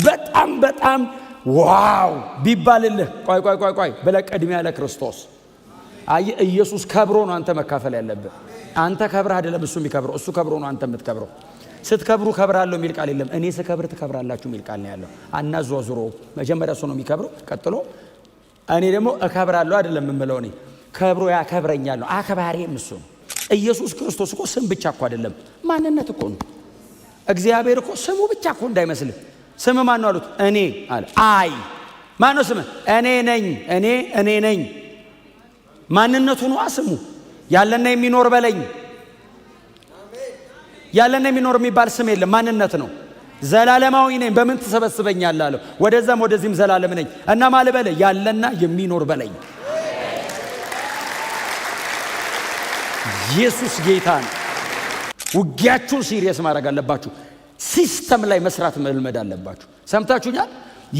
በጣም በጣም wow ቢባልልህ ቆይ ቆይ ቆይ ቆይ ብለህ ቅድሚያ ለክርስቶስ። አየህ፣ ኢየሱስ ከብሮ ነው አንተ መካፈል ያለብህ። አንተ ከብረህ አይደለም እሱ የሚከብረው፣ እሱ ከብሮ ነው አንተ የምትከብረው። ስትከብሩ ከብራለሁ የሚል ቃል የለም። እኔ ስከብር ትከብራላችሁ የሚል ቃል ነው ያለው። አናዟዙሮ መጀመሪያ እሱ ነው የሚከብረው፣ ቀጥሎ እኔ ደግሞ እከብራለሁ አይደለም የምለው፣ እኔ ከብሮ ያከብረኛል ነው። አክባሪም እሱ ነው። ኢየሱስ ክርስቶስ እኮ ስም ብቻ እኮ አይደለም፣ ማንነት እኮ ነው። እግዚአብሔር እኮ ስሙ ብቻ እኮ እንዳይመስልህ። ስም ማን ነው አሉት። እኔ አለ። I ማን ነው ስምህ? እኔ ነኝ። እኔ እኔ ነኝ። ማንነቱ ነዋ ስሙ። ያለና የሚኖር በለኝ። ያለና የሚኖር የሚባል ስም የለም፣ ማንነት ነው። ዘላለማዊ ነኝ፣ በምን ትሰበስበኛለህ አለው። ወደዛም ወደዚህም ዘላለም ነኝ እና ማን ልበልህ? ያለና የሚኖር በለኝ። ኢየሱስ ጌታ ነው። ውጊያችሁን serious ማድረግ አለባችሁ። System ላይ መስራት መልመድ አለባችሁ። ሰምታችሁኛል?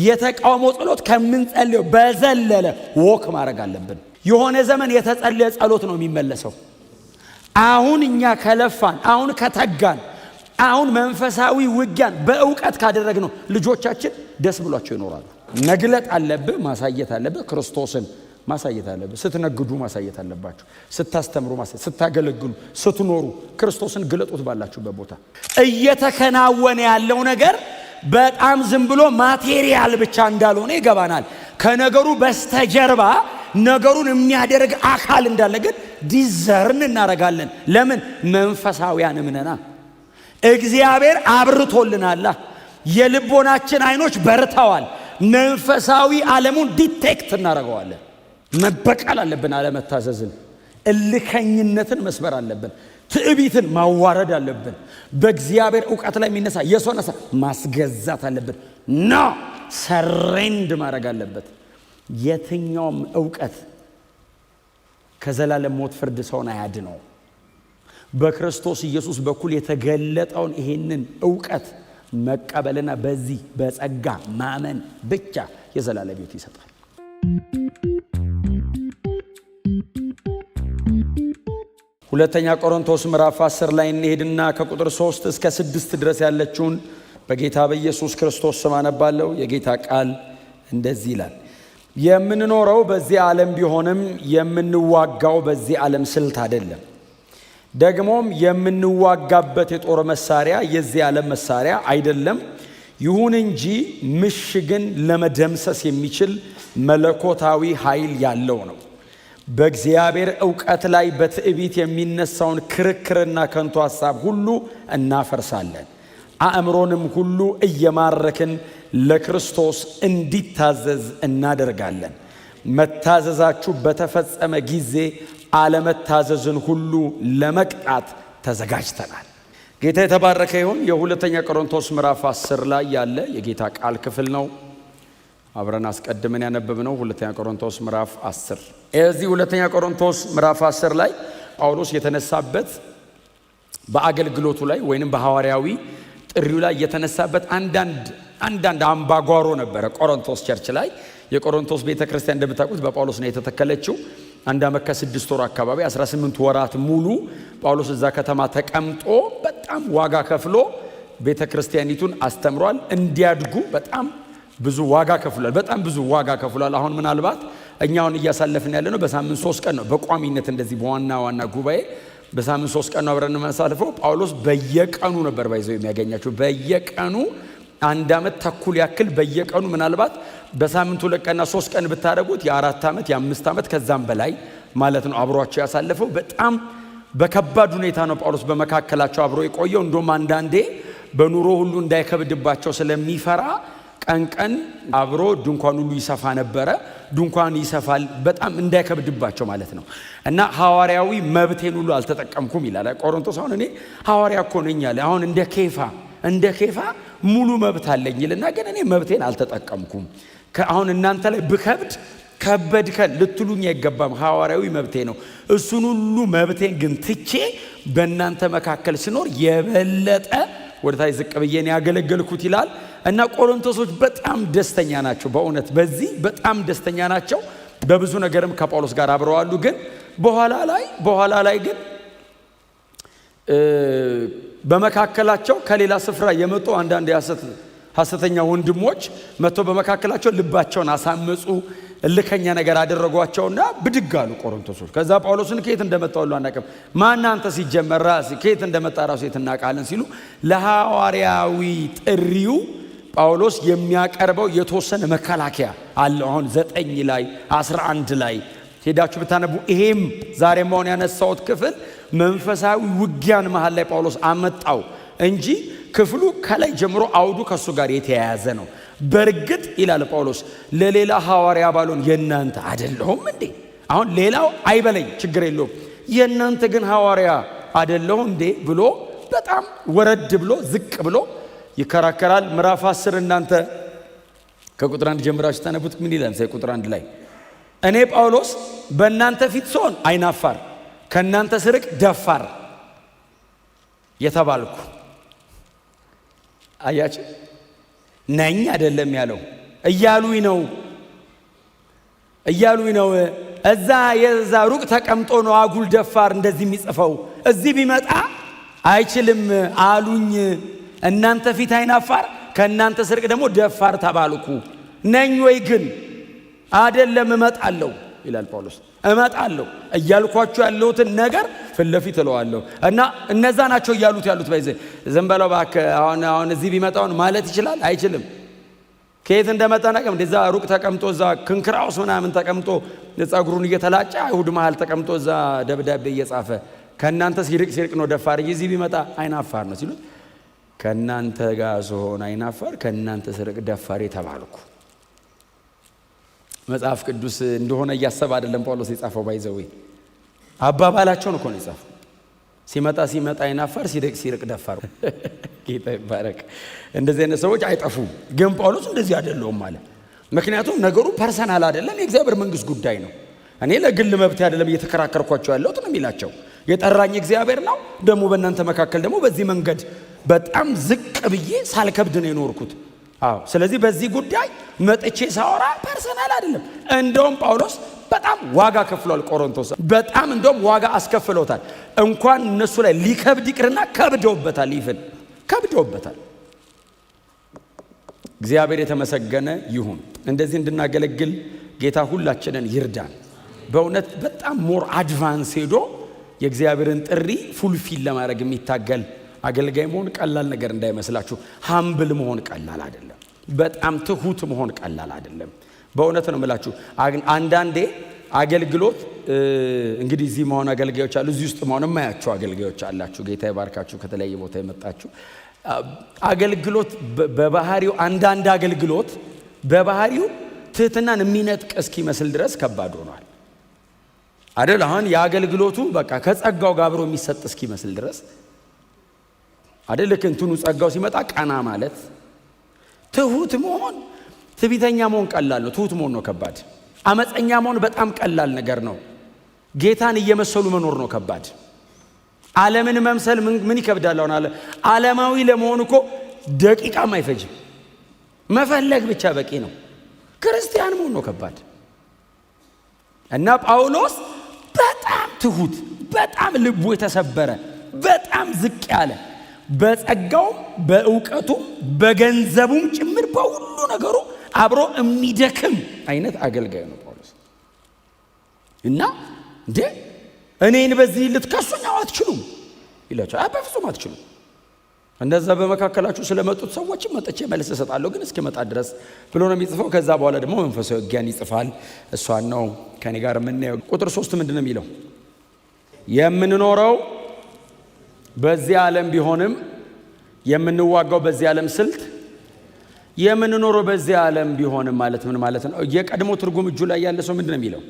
የተቃውሞ ጸሎት ከምንጸልየው በዘለለ walk ማድረግ አለብን። የሆነ ዘመን የተጸለየ ጸሎት ነው የሚመለሰው። አሁን እኛ ከለፋን፣ አሁን ከተጋን፣ አሁን መንፈሳዊ ውጊያን በእውቀት ካደረግነው ልጆቻችን ደስ ብሏቸው ይኖራሉ። መግለጥ አለብህ፣ ማሳየት አለብህ፣ ክርስቶስን ማሳየት አለብህ። ስትነግዱ ማሳየት አለባችሁ። ስታስተምሩ ማሳየት፣ ስታገለግሉ፣ ስትኖሩ ክርስቶስን ግለጡት ባላችሁበት ቦታ። እየተከናወነ ያለው ነገር በጣም ዝም ብሎ material ብቻ እንዳልሆነ ይገባናል። ከነገሩ በስተጀርባ ነገሩን የሚያደርግ አካል እንዳለ ግን discern እናደርጋለን። ለምን? መንፈሳውያን እምነና እግዚአብሔር አብርቶልናላ። የልቦናችን አይኖች በርተዋል። መንፈሳዊ ዓለሙን detect እናደርገዋለን። መበቀል አለብን። አለመታዘዝን፣ እልከኝነትን መስበር አለብን። ትዕቢትን ማዋረድ አለብን። በእግዚአብሔር እውቀት ላይ የሚነሳ የሰው ነሳ ማስገዛት አለብን። No surrender ማድረግ አለበት። የትኛውም እውቀት ከዘላለም ሞት ፍርድ ሰውን አያድነው። በክርስቶስ ኢየሱስ በኩል የተገለጠውን ይሄንን እውቀት መቀበልና በዚህ በጸጋ ማመን ብቻ የዘላለም ሕይወት ይሰጣል። ሁለተኛ ቆሮንቶስ ምዕራፍ 10 ላይ እንሄድና ከቁጥር 3 እስከ 6 ድረስ ያለችውን በጌታ በኢየሱስ ክርስቶስ ስም አነባለሁ። የጌታ ቃል እንደዚህ ይላል። የምንኖረው በዚህ ዓለም ቢሆንም የምንዋጋው በዚህ ዓለም ስልት አይደለም። ደግሞም የምንዋጋበት የጦር መሳሪያ የዚህ ዓለም መሳሪያ አይደለም። ይሁን እንጂ ምሽግን ለመደምሰስ የሚችል መለኮታዊ ኃይል ያለው ነው። በእግዚአብሔር እውቀት ላይ በትዕቢት የሚነሳውን ክርክርና ከንቱ ሐሳብ ሁሉ እናፈርሳለን። አእምሮንም ሁሉ እየማረክን ለክርስቶስ እንዲታዘዝ እናደርጋለን። መታዘዛችሁ በተፈጸመ ጊዜ አለመታዘዝን ሁሉ ለመቅጣት ተዘጋጅተናል። ጌታ የተባረከ ይሁን። የሁለተኛ ቆሮንቶስ ምዕራፍ 10 ላይ ያለ የጌታ ቃል ክፍል ነው። አብረን አስቀድመን ያነበብነው ሁለተኛ ቆሮንቶስ ምዕራፍ 10። እዚህ ሁለተኛ ቆሮንቶስ ምዕራፍ 10 ላይ ጳውሎስ የተነሳበት በአገልግሎቱ ላይ ወይንም በሐዋርያዊ ጥሪው ላይ የተነሳበት አንዳንድ አምባጓሮ ነበረ ቆሮንቶስ church ላይ። የቆሮንቶስ ቤተክርስቲያን እንደምታውቁት በጳውሎስ ነው የተተከለችው። አንድ ዓመት ከስድስት ወር አካባቢ 18 ወራት ሙሉ ጳውሎስ እዛ ከተማ ተቀምጦ በጣም ዋጋ ከፍሎ ቤተክርስቲያኒቱን አስተምሯል። እንዲያድጉ በጣም ብዙ ዋጋ ከፍሏል። በጣም ብዙ ዋጋ ከፍሏል። አሁን ምናልባት እኛውን እያሳለፍን ያለነው በሳምንት 3 ቀን ነው በቋሚነት እንደዚህ በዋና ዋና ጉባኤ በሳምንት 3 ቀን ነው አብረን የምናሳልፈው። ጳውሎስ በየቀኑ ነበር ባይዘው የሚያገኛቸው በየቀኑ አንድ ዓመት ተኩል ያክል በየቀኑ ምናልባት በሳምንቱ 2 ቀንና 3 ቀን ብታደርጉት የአራት ዓመት የአምስት ዓመት ከዛም በላይ ማለት ነው አብሯቸው ያሳለፈው። በጣም በከባድ ሁኔታ ነው ጳውሎስ በመካከላቸው አብሮ የቆየው። እንደውም አንዳንዴ በኑሮ ሁሉ እንዳይከብድባቸው ስለሚፈራ ቀን ቀን አብሮ ድንኳን ሁሉ ይሰፋ ነበረ። ድንኳን ይሰፋል በጣም እንዳይከብድባቸው ማለት ነው። እና ሐዋርያዊ መብቴን ሁሉ አልተጠቀምኩም ይላል ቆሮንቶስ። አሁን እኔ ሐዋርያ እኮ ነኝ አለ። አሁን እንደ ኬፋ ሙሉ መብት አለኝ ይልና ግን እኔ መብቴን አልተጠቀምኩም። አሁን እናንተ ላይ ብከብድ ከበድከን ልትሉኝ አይገባም፣ ሐዋርያዊ መብቴ ነው። እሱን ሁሉ መብቴን ግን ትቼ በእናንተ መካከል ስኖር የበለጠ ወደ ታች ዝቅ ብዬ ነው ያገለገልኩት ይላል። እና ቆሮንቶሶች በጣም ደስተኛ ናቸው። በእውነት በዚህ በጣም ደስተኛ ናቸው። በብዙ ነገርም ከጳውሎስ ጋር አብረው አሉ። ግን በኋላ ላይ ግን በመካከላቸው ከሌላ ስፍራ የመጡ አንዳንድ የሐሰት ሐሰተኛ ወንድሞች መጥተው በመካከላቸው ልባቸውን አሳመፁ፣ እልከኛ ነገር አደረጓቸውና ብድግ አሉ ቆሮንቶሶች። ከዛ ጳውሎስን ከየት እንደመጣ ሁሉ አናውቅም፣ ማን አንተ ሲጀመር ራስህ ከየት እንደመጣ ራሱ የት እናውቃለን ሲሉ ለሐዋርያዊ ጥሪው ጳውሎስ የሚያቀርበው የተወሰነ መከላከያ አለው። አሁን 9 ላይ 11 ላይ ሄዳችሁ ብታነቡ ይሄም ዛሬ መሆን ያነሳሁት ክፍል መንፈሳዊ ውጊያን መሃል ላይ ጳውሎስ አመጣው እንጂ ክፍሉ ከላይ ጀምሮ አውዱ ከሱ ጋር የተያያዘ ነው። በእርግጥ ይላል ጳውሎስ ለሌላ ሐዋርያ ባልሆን የእናንተ አይደለሁም እንዴ? አሁን ሌላው አይበለኝ ችግር የለውም፣ የእናንተ ግን ሐዋርያ አይደለሁም እንዴ ብሎ በጣም ወረድ ብሎ ዝቅ ብሎ ይከራከራል። ምዕራፍ 10 እናንተ ከቁጥር 1 ጀምራችሁ ታነቡት ምን ይላል? ቁጥር 1 ላይ እኔ ጳውሎስ በእናንተ ፊት ስሆን አይናፋር ከእናንተ ስርቅ ደፋር የተባልኩ አያችሁ ነኝ አይደለም ያለው፣ እያሉኝ ነው እያሉኝ ነው። እዛ የዛ ሩቅ ተቀምጦ ነው አጉል ደፋር እንደዚህ የሚጽፈው፣ እዚህ ቢመጣ አይችልም አሉኝ። እናንተ ፊት አይናፋር ከእናንተ ስርቅ ደግሞ ደፋር ተባልኩ። ነኝ ወይ ግን አይደለም፣ እመጣለሁ ይላል ጳውሎስ። እመጣለሁ እያልኳችሁ ያለሁትን ነገር ፊት ለፊት እለዋለሁ። እና እነዛ ናቸው እያሉት ያሉት by the way ዝም በለው እባክህ፣ አሁን እዚህ ቢመጣውን ማለት ይችላል አይችልም። ከየት እንደመጣ አናውቅም። እንደዛ ሩቅ ተቀምጦ እዛ ክንክራውስ ምናምን ተቀምጦ ጸጉሩን እየተላጨ አይሁድ መሃል ተቀምጦ እዛ ደብዳቤ እየጻፈ ከእናንተ ሲርቅ ሲርቅ ነው ደፋር፣ እዚህ ቢመጣ አይናፋር ነው ሲሉት ከእናንተ ጋር ስሆን አይናፋር ከእናንተ ስርቅ ደፋር የተባልኩ። መጽሐፍ ቅዱስ እንደሆነ እያሰበ አይደለም ጳውሎስ የጻፈው። By the way አባባላቸውን እኮ ነው የጻፈው። ሲመጣ ሲመጣ አይናፋር ሲርቅ ሲርቅ ደፋር። ጌታ ይባረክ። እንደዚህ አይነት ሰዎች አይጠፉም። ግን ጳውሎስ እንደዚህ አይደለውም አለ። ምክንያቱም ነገሩ personal አይደለም፣ የእግዚአብሔር መንግስት ጉዳይ ነው። እኔ ለግል መብት አይደለም እየተከራከርኳቸው ያለሁት ነው የሚላቸው። የጠራኝ እግዚአብሔር ነው። ደግሞ በእናንተ መካከል ደግሞ በዚህ መንገድ በጣም ዝቅ ብዬ ሳልከብድ ነው የኖርኩት። አዎ፣ ስለዚህ በዚህ ጉዳይ መጥቼ ሳወራ personal አይደለም። እንደውም ጳውሎስ በጣም ዋጋ ከፍሏል። ቆሮንቶስ በጣም እንደውም ዋጋ አስከፍለውታል። እንኳን እነሱ ላይ ሊከብድ ይቅርና ከብደውበታል፣ ይፍን ከብደውበታል። እግዚአብሔር የተመሰገነ ይሁን። እንደዚህ እንድናገለግል ጌታ ሁላችንን ይርዳን። በእውነት በጣም more advance ሄዶ የእግዚአብሔርን ጥሪ fulfill ለማድረግ የሚታገል አገልጋይ መሆን ቀላል ነገር እንዳይመስላችሁ። Humble መሆን ቀላል አይደለም። በጣም ትሁት መሆን ቀላል አይደለም። በእውነት ነው የምላችሁ። አንዳንዴ አገልግሎት እንግዲህ እዚህ መሆን አገልጋዮች አሉ፣ እዚህ ውስጥ መሆን የማያችሁ አገልጋዮች አላችሁ። ጌታ ይባርካችሁ። ከተለያየ ቦታ የመጣችሁ አገልግሎት በባህሪው አንዳንድ አገልግሎት በባህሪው ትህትናን የሚነጥቅ እስኪመስል ድረስ ከባድ ሆኗል አይደል? አሁን የአገልግሎቱ በቃ ከጸጋው ጋር አብሮ የሚሰጥ እስኪመስል ድረስ አይደል? ልክ እንትኑ ጸጋው ሲመጣ ቀና ማለት ትሁት መሆን፣ ትዕቢተኛ መሆን ቀላል ነው። ትሁት መሆን ነው ከባድ። አመፀኛ መሆን በጣም ቀላል ነገር ነው። ጌታን እየመሰሉ መኖር ነው ከባድ። ዓለምን መምሰል ምን ይከብዳል? አሁን ዓለማዊ ለመሆን እኮ ደቂቃም አይፈጅም። መፈለግ ብቻ በቂ ነው። ክርስቲያን መሆን ነው ከባድ። እና ጳውሎስ በጣም ትሁት፣ በጣም ልቡ የተሰበረ፣ በጣም ዝቅ ያለ፣ በጸጋውም በእውቀቱም በገንዘቡም ጭምር በሁሉ ነገሩ አብሮ የሚደክም አይነት አገልጋይ ነው ጳውሎስ። እና እንዴ እኔን በዚህ ልትከሱኝ አትችሉም ይላቸዋል። አይ በፍጹም አትችሉም። እንደዛ በመካከላችሁ ስለመጡት ሰዎችም መጥቼ መልስ እሰጣለሁ፣ ግን እስኪመጣ ድረስ ብሎ ነው የሚጽፈው። ከዛ በኋላ ደግሞ መንፈሳዊ ውጊያን ይጽፋል። እሷን ነው ከኔ ጋር የምናየው። ቁጥር 3 ምንድን ነው የሚለው? የምንኖረው በዚህ ዓለም ቢሆንም የምንዋጋው በዚህ ዓለም ስልት የምንኖረው በዚህ ዓለም ቢሆንም ማለት ምን ማለት ነው? የቀድሞ ትርጉም እጁ ላይ ያለ ሰው ምንድን ነው የሚለው?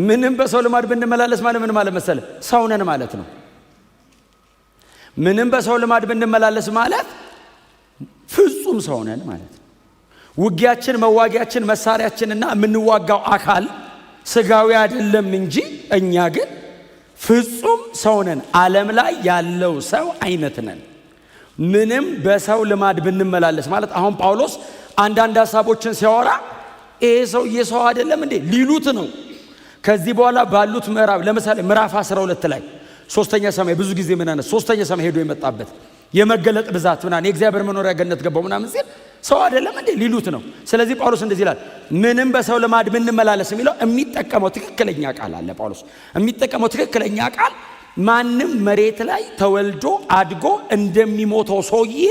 ምንም በሰው ልማድ ብንመላለስ ማለት ምን ማለት መሰለ? ሰው ነን ማለት ነው። ምንም በሰው ልማድ ብንመላለስ ማለት ፍጹም ሰው ነን ማለት ነው። ውጊያችን፣ መዋጊያችን፣ መሳሪያችንና የምንዋጋው አካል ስጋዊ አይደለም እንጂ እኛ ግን ፍጹም ሰው ነን። ዓለም ላይ ያለው ሰው አይነት ነን። ምንም በሰው ልማድ ብንመላለስ ማለት አሁን ጳውሎስ አንዳንድ ሀሳቦችን ሲያወራ ይሄ ሰውዬ ሰው አይደለም እንዴ ሊሉት ነው። ከዚህ በኋላ ባሉት ምዕራፍ ለምሳሌ ምዕራፍ 12 ላይ ሶስተኛ ሰማይ ብዙ ጊዜ ምን አነ ሶስተኛ ሰማይ ሄዶ የመጣበት የመገለጥ ብዛት ምናምን የእግዚአብሔር መኖሪያ ገነት ገባው ምናምን ሲል ሰው አይደለም እንዴ ሊሉት ነው። ስለዚህ ጳውሎስ እንደዚህ ይላል፣ ምንም በሰው ልማድ ብንመላለስ የሚለው የሚጠቀመው ትክክለኛ ቃል አለ። ጳውሎስ የሚጠቀመው ትክክለኛ ቃል ማንም መሬት ላይ ተወልዶ አድጎ እንደሚሞተው ሰውዬ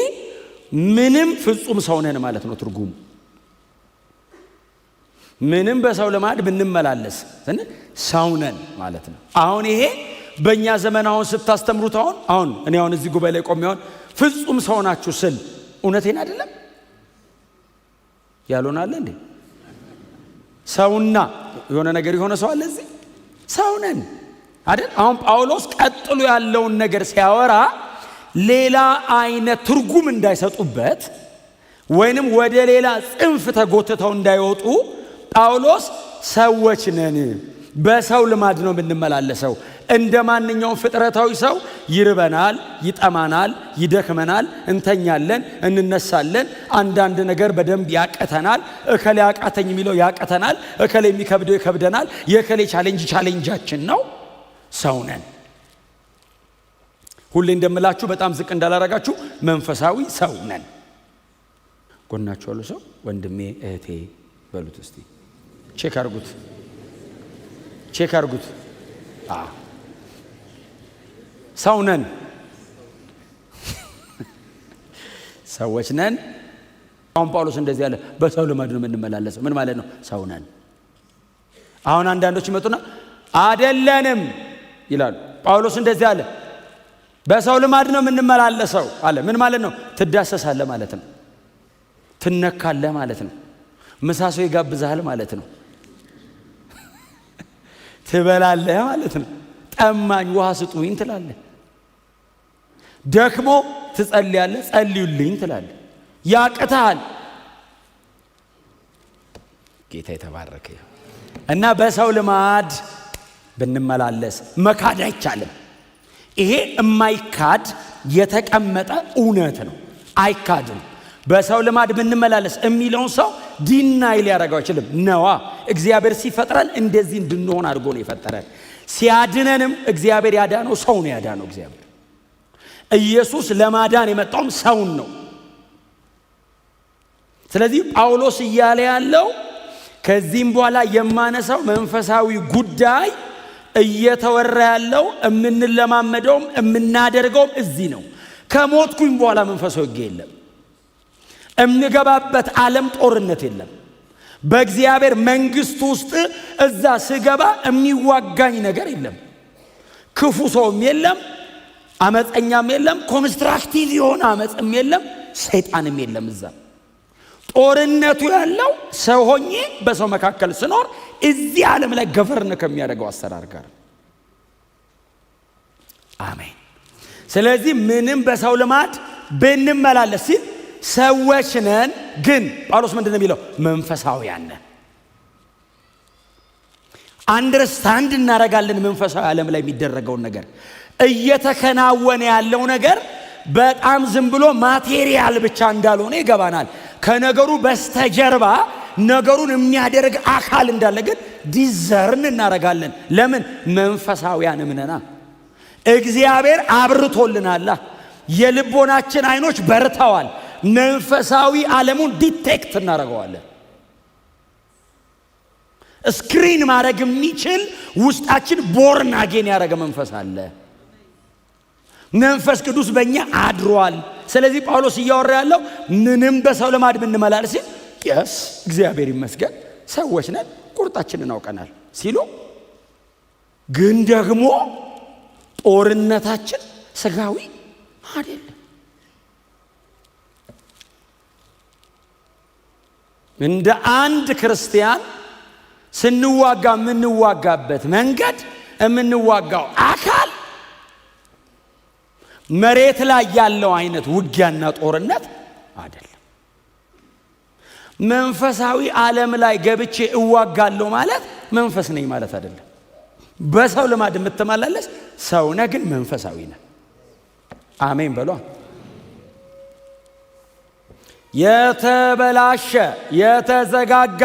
ምንም ፍጹም ሰው ነን ማለት ነው ትርጉሙ። ምንም በሰው ልማድ ብንመላለስ ሰው ነን ማለት ነው። አሁን ይሄ በእኛ ዘመን አሁን ስታስተምሩት አሁን እኔ አሁን እዚህ ጉባኤ ላይ ቆሜ አሁን ፍጹም ሰው ናችሁ ስል እውነቴን አይደለም ያልሆነ አለ እንዴ? ሰውና የሆነ ነገር የሆነ ሰው አለ እዚህ? ሰው ነን አይደል? አሁን ጳውሎስ ቀጥሎ ያለውን ነገር ሲያወራ ሌላ አይነት ትርጉም እንዳይሰጡበት ወይንም ወደ ሌላ ጽንፍ ተጎትተው እንዳይወጡ ጳውሎስ ሰዎች ነን፣ በሰው ልማድ ነው የምንመላለሰው፣ እንደ ማንኛውም ፍጥረታዊ ሰው ይርበናል፣ ይጠማናል፣ ይደክመናል፣ እንተኛለን፣ እንነሳለን፣ አንዳንድ ነገር በደንብ ያቅተናል፣ እከሌ ያቃተኝ የሚለው ያቅተናል፣ እከሌ የሚከብደው ይከብደናል፣ የእከሌ challenge challenge ኣችን ነው። ሰው ነን። ሁሌ እንደምላችሁ በጣም ዝቅ እንዳላረጋችሁ መንፈሳዊ ሰው ነን። ጎናችሁ ያሉ ሰው ወንድሜ እህቴ በሉት እስቲ። Check አርጉት፣ check አርጉት። ሰው ነን፣ ሰዎች ነን። አሁን ጳውሎስ እንደዚህ ያለ በሰው ልማድ ነው የምንመላለሰው። ምን ማለት ነው? ሰው ነን። አሁን አንዳንዶች ይመጡና አደለንም ይላሉ። ጳውሎስ እንደዚህ አለ፣ በሰው ልማድ ነው የምንመላለሰው አለ። ምን ማለት ነው? ትዳሰሳለህ ማለት ነው። ትነካለህ ማለት ነው። ምሳ ሰው ይጋብዝሃል ማለት ነው። ትበላለህ ማለት ነው። ጠማኝ ውሃ ስጡኝ ትላለህ። ደክሞ ትጸልያለህ፣ ጸልዩልኝ ትላለህ። ያቅትሃል። ጌታ የተባረከ ይሁን። እና በሰው ልማድ ብንመላለስ መካድ አይቻልም። ይሄ የማይካድ የተቀመጠ እውነት ነው፣ አይካድም። በሰው ልማድ ብንመላለስ የሚለውን ሰው deny ሊያደርገው አይችልም። ነዋ እግዚአብሔር ሲፈጥረን እንደዚህ እንድንሆን አድርጎ ነው የፈጠረን። ሲያድነንም እግዚአብሔር ያዳነው ሰው ነው ያዳነው። እግዚአብሔር ኢየሱስ ለማዳን የመጣውም ሰውን ነው። ስለዚህ ጳውሎስ እያለ ያለው ከዚህም በኋላ የማነሳው መንፈሳዊ ጉዳይ እየተወራ ያለው የምንለማመደውም የምናደርገውም እዚህ ነው። ከሞትኩኝ በኋላ መንፈሳዊ ውጊያ የለም። እምንገባበት ዓለም ጦርነት የለም። በእግዚአብሔር መንግስት ውስጥ እዛ ስገባ የሚዋጋኝ ነገር የለም። ክፉ ሰውም የለም፣ አመፀኛም የለም፣ constructive የሆነ አመፅም የለም፣ ሰይጣንም የለም። እዛ ጦርነቱ ያለው ሰው ሆኜ በሰው መካከል ስኖር እዚህ ዓለም ላይ govern ከሚያደርገው አሰራር ጋር። አሜን። ስለዚህ ምንም በሰው ልማድ ብንመላለስ ሲል ሰዎች ነን፣ ግን ጳውሎስ ምንድን ነው የሚለው? መንፈሳውያን ነን። Understand እናደርጋለን መንፈሳዊ ዓለም ላይ የሚደረገውን ነገር። እየተከናወነ ያለው ነገር በጣም ዝም ብሎ material ብቻ እንዳልሆነ ይገባናል። ከነገሩ በስተጀርባ ነገሩን የሚያደርግ አካል እንዳለ ግን discern እናደርጋለን። ለምን? መንፈሳውያን ነና። እግዚአብሔር አብርቶልናል። የልቦናችን አይኖች በርተዋል። መንፈሳዊ ዓለሙን detect እናደርገዋለን። Screen ማድረግ የሚችል ውስጣችን born again ያደረገ መንፈስ አለ። መንፈስ ቅዱስ በእኛ አድሯል። ስለዚህ ጳውሎስ እያወራ ያለው ምንም በሰው ልማድ ብንመላለስ ሲል yes እግዚአብሔር ይመስገን ሰዎች ነን፣ ቁርጣችንን አውቀናል ሲሉ፣ ግን ደግሞ ጦርነታችን ስጋዊ አይደለም። እንደ አንድ ክርስቲያን ስንዋጋ የምንዋጋበት መንገድ የምንዋጋው አካል መሬት ላይ ያለው አይነት ውጊያና ጦርነት አይደለም። መንፈሳዊ ዓለም ላይ ገብቼ እዋጋለሁ ማለት መንፈስ ነኝ ማለት አይደለም። በሰው ልማድ የምትመላለስ ሰው ነህ፣ ግን መንፈሳዊ ነህ። አሜን በሏ። የተበላሸ የተዘጋጋ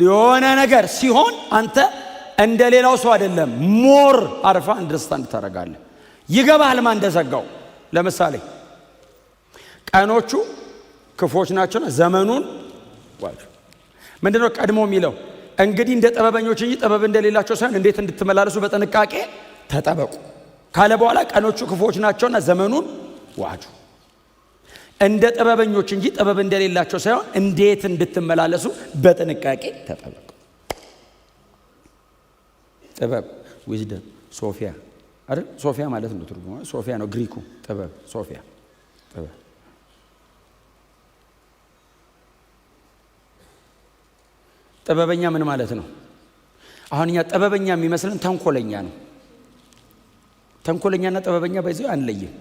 የሆነ ነገር ሲሆን አንተ እንደ ሌላው ሰው አይደለም፣ more አርፋ understand ታደርጋለህ። ይገባሃል ማን እንደዘጋው። ለምሳሌ ቀኖቹ ክፉዎች ናቸውና ዘመኑን ዋጁ። ምንድነው ቀድሞ የሚለው? እንግዲህ እንደ ጥበበኞች እንጂ ጥበብ እንደሌላቸው ሳይሆን እንዴት እንድትመላለሱ በጥንቃቄ ተጠበቁ ካለ በኋላ ቀኖቹ ክፉዎች ናቸውና ዘመኑን ዋጁ። እንደ ጥበበኞች እንጂ ጥበብ እንደሌላቸው ሳይሆን እንዴት እንድትመላለሱ በጥንቃቄ ተጠበቁ። ጥበብ wisdom፣ ሶፊያ አይደል? ሶፊያ ማለት ነው ትርጉሙ። ሶፊያ ነው ግሪኩ። ጥበብ ሶፊያ፣ ጥበብ። ጥበበኛ ምን ማለት ነው? አሁን እኛ ጥበበኛ የሚመስለን ተንኮለኛ ነው። ተንኮለኛና ጥበበኛ በዚህ አንለይም።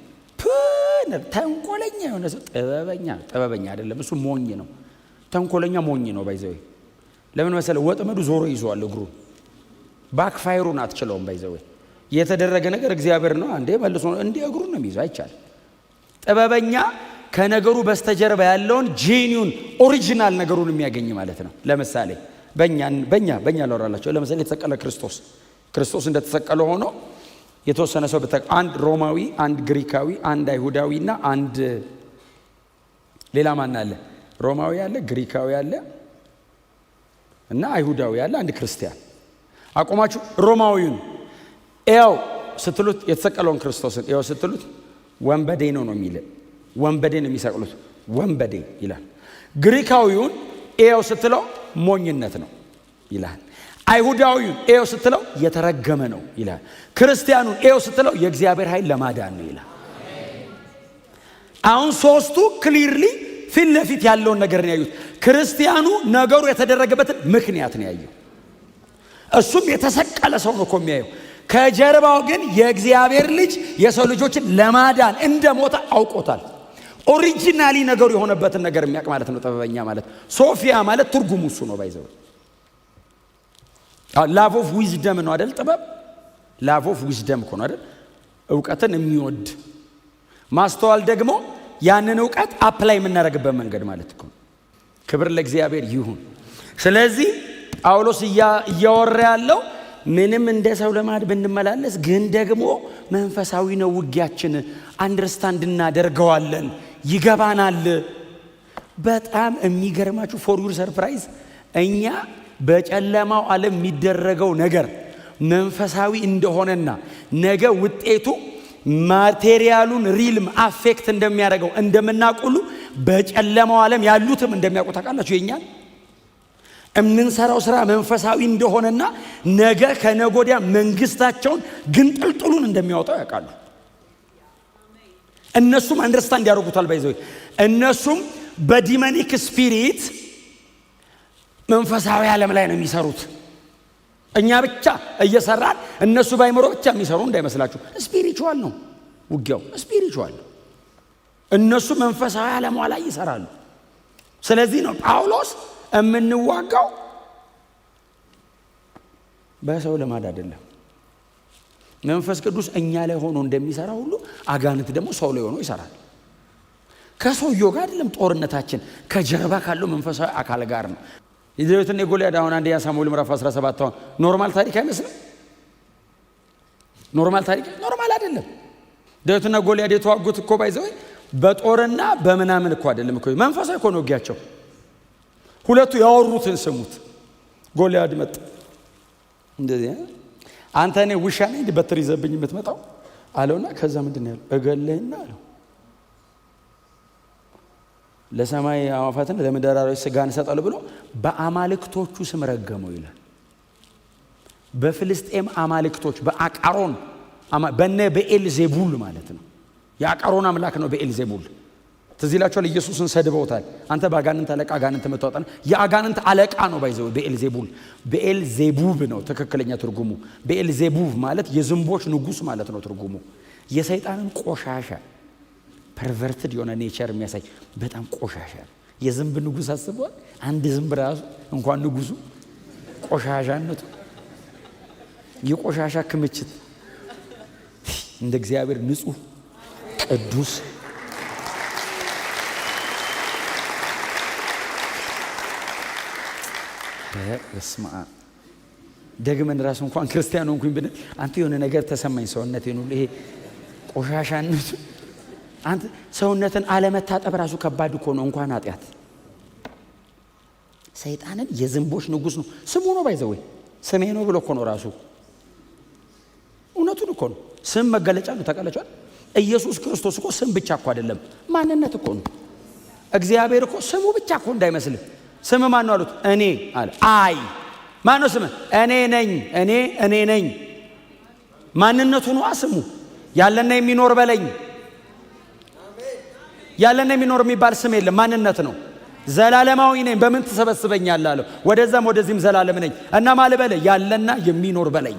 ተንኮለኛ የሆነ ሰው ጥበበኛ ጥበበኛ አይደለም፣ እሱ ሞኝ ነው። ተንኮለኛ ሞኝ ነው። By the way ለምን መሰለ? ወጥመዱ ዞሮ ይዟል እግሩን። Backfire ኡን አትችለውም። By the way የተደረገ ነገር እግዚአብሔር ነው አንዴ መልሶ እንዴ እግሩን ነው የሚይዘው፣ አይቻልም። ጥበበኛ ከነገሩ በስተጀርባ ያለውን genuine original ነገሩን የሚያገኝ ማለት ነው። ለምሳሌ በእኛ ላወራላቸው። ለምሳሌ የተሰቀለ ክርስቶስ፣ ክርስቶስ እንደተሰቀለ ሆኖ የተወሰነ ሰው አንድ ሮማዊ፣ አንድ ግሪካዊ፣ አንድ አይሁዳዊና አንድ ሌላ ማን አለ? ሮማዊ አለ፣ ግሪካዊ አለ እና አይሁዳዊ አለ፣ አንድ ክርስቲያን። አቆማችሁ ሮማዊውን ያው ስትሉት የተሰቀለውን ክርስቶስን ያው ስትሉት ወንበዴ ነው ነው የሚል፣ ወንበዴ ነው የሚሰቅሉት፣ ወንበዴ ይላል። ግሪካዊውን ያው ስትለው ሞኝነት ነው ይላል። አይሁዳዊውን ኤው ስትለው የተረገመ ነው ይላል። ክርስቲያኑን ኤው ስትለው የእግዚአብሔር ኃይል ለማዳን ነው ይላል። አሁን ሶስቱ clearly ፊት ለፊት ያለውን ነገር ነው ያዩት። ክርስቲያኑ ነገሩ የተደረገበትን ምክንያት ነው ያየው። እሱም የተሰቀለ ሰው ነው እኮ የሚያየው። ከጀርባው ግን የእግዚአብሔር ልጅ የሰው ልጆችን ለማዳን እንደሞተ አውቆታል። Originally ነገሩ የሆነበትን ነገር የሚያውቅ ማለት ነው ጥበበኛ ማለት። ሶፊያ ማለት ትርጉሙ እሱ ነው። By the way love of wisdom ነው አይደል? ጥበብ love of wisdom እኮ ነው አይደል? እውቀትን የሚወድ። ማስተዋል ደግሞ ያንን እውቀት apply የምናደርግበት መንገድ ማለት እኮ ነው። ክብር ለእግዚአብሔር ይሁን። ስለዚህ ጳውሎስ እያወራ ያለው ምንም እንደ ሰው ልማድ ብንመላለስ ግን ደግሞ መንፈሳዊ ነው ውጊያችን፣ understand እናደርገዋለን፣ ይገባናል። በጣም የሚገርማችሁ for your surprise እኛ በጨለማው ዓለም የሚደረገው ነገር መንፈሳዊ እንደሆነና ነገ ውጤቱ material ኡን realm affect እንደሚያደርገው እንደምናውቅ ሁሉ በጨለማው ዓለም ያሉትም እንደሚያውቁ ታውቃላችሁ። የኛን የምንሰራው ስራ መንፈሳዊ እንደሆነና ነገ ከነገ ወዲያ መንግስታቸውን ግንጥልጥሉን እንደሚያወጣው ያውቃሉ። እነሱም understand ያደርጉታል። By the way እነሱም በ demonic spirit መንፈሳዊ ዓለም ላይ ነው የሚሰሩት። እኛ ብቻ እየሰራን እነሱ ባይምሮ ብቻ የሚሰሩ እንዳይመስላችሁ። Spiritual ነው ውጊያው፣ spiritual ነው። እነሱ መንፈሳዊ ዓለሟ ላይ ይሰራሉ። ስለዚህ ነው ጳውሎስ የምንዋጋው በሰው ልማድ አይደለም። መንፈስ ቅዱስ እኛ ላይ ሆኖ እንደሚሰራ ሁሉ አጋንንት ደግሞ ሰው ላይ ሆኖ ይሰራል። ከሰውየው ጋር አይደለም ጦርነታችን፣ ከጀርባ ካለው መንፈሳዊ አካል ጋር ነው። የዳዊትና የጎልያድ አሁን አንደኛ ሳሙኤል ምዕራፍ 17 አሁን normal ታሪክ አይመስልም? Normal ታሪክ normal አይደለም። ዳዊትና ጎልያድ የተዋጉት እኮ by the way በጦርና በምናምን እኮ አይደለም እኮ፣ መንፈሳዊ እኮ ነው ውጊያቸው። ሁለቱ ያወሩትን ስሙት። ጎልያድ መጣ እንደዚህ፣ አንተ እኔ ውሻ ነኝ እንዲህ በትር ይዘብኝ የምትመጣው አለውና ከዛ ምንድን ነው ያለው? እገልህና አለው ለሰማይ አዕዋፋትን ለምድር አራዊት ስጋን እሰጣለሁ ብሎ በአማልክቶቹ ስም ረገመው ይላል። በፍልስጤም አማልክቶች በአቃሮን በነ በኤልዜቡል ማለት ነው። የአቃሮን አምላክ ነው በኤልዜቡል። ትዝ ይላችኋል፣ ኢየሱስን ሰድበውታል። አንተ በአጋንንት አለቃ አጋንንት የምታወጣ ነህ። የአጋንንት አለቃ ነው by the way በኤልዜቡል። በኤልዜቡብ ነው ትክክለኛ ትርጉሙ። በኤልዜቡብ ማለት የዝንቦች ንጉስ ማለት ነው ትርጉሙ። የሰይጣንን ቆሻሻ perverted የሆነ nature የሚያሳይ በጣም ቆሻሻ የዝንብ ንጉስ አስበዋል። አንድ ዝንብ ራሱ እንኳን ንጉሱ ቆሻሻነቱ የቆሻሻ ክምችት እንደ እግዚአብሔር ንጹህ ቅዱስ በስመ አብ። ደግመን ራሱ እንኳን ክርስቲያን ሆንኩኝ ብንል አንተ የሆነ ነገር ተሰማኝ ሰውነቴን ሁሉ ይሄ ቆሻሻነቱ አንተ ሰውነትን አለመታጠብ ራሱ ከባድ እኮ ነው፣ እንኳን ኃጢአት። ሰይጣንን የዝንቦች ንጉሥ ነው ስሙ ነው፣ by the way ስሜ ነው ብሎ እኮ ነው ራሱ። እውነቱን እኮ ነው። ስም መገለጫ ነው። ታውቃላችኋል። ኢየሱስ ክርስቶስ እኮ ስም ብቻ እኮ አይደለም፣ ማንነት እኮ ነው። እግዚአብሔር እኮ ስሙ ብቻ እኮ እንዳይመስልህ። ስም ማን ነው አሉት። እኔ አለ። I ማን ነው ስምህ? እኔ ነኝ። እኔ ነኝ። ማንነቱ ነዋ ስሙ። ያለና የሚኖር በለኝ። ያለና የሚኖር የሚባል ስም የለም፣ ማንነት ነው። ዘላለማዊ ነኝ፣ በምን ትሰበስበኛለህ አለው። ወደዛም ወደዚህም ዘላለም ነኝ እና ማን ልበልህ? ያለና የሚኖር በለኝ።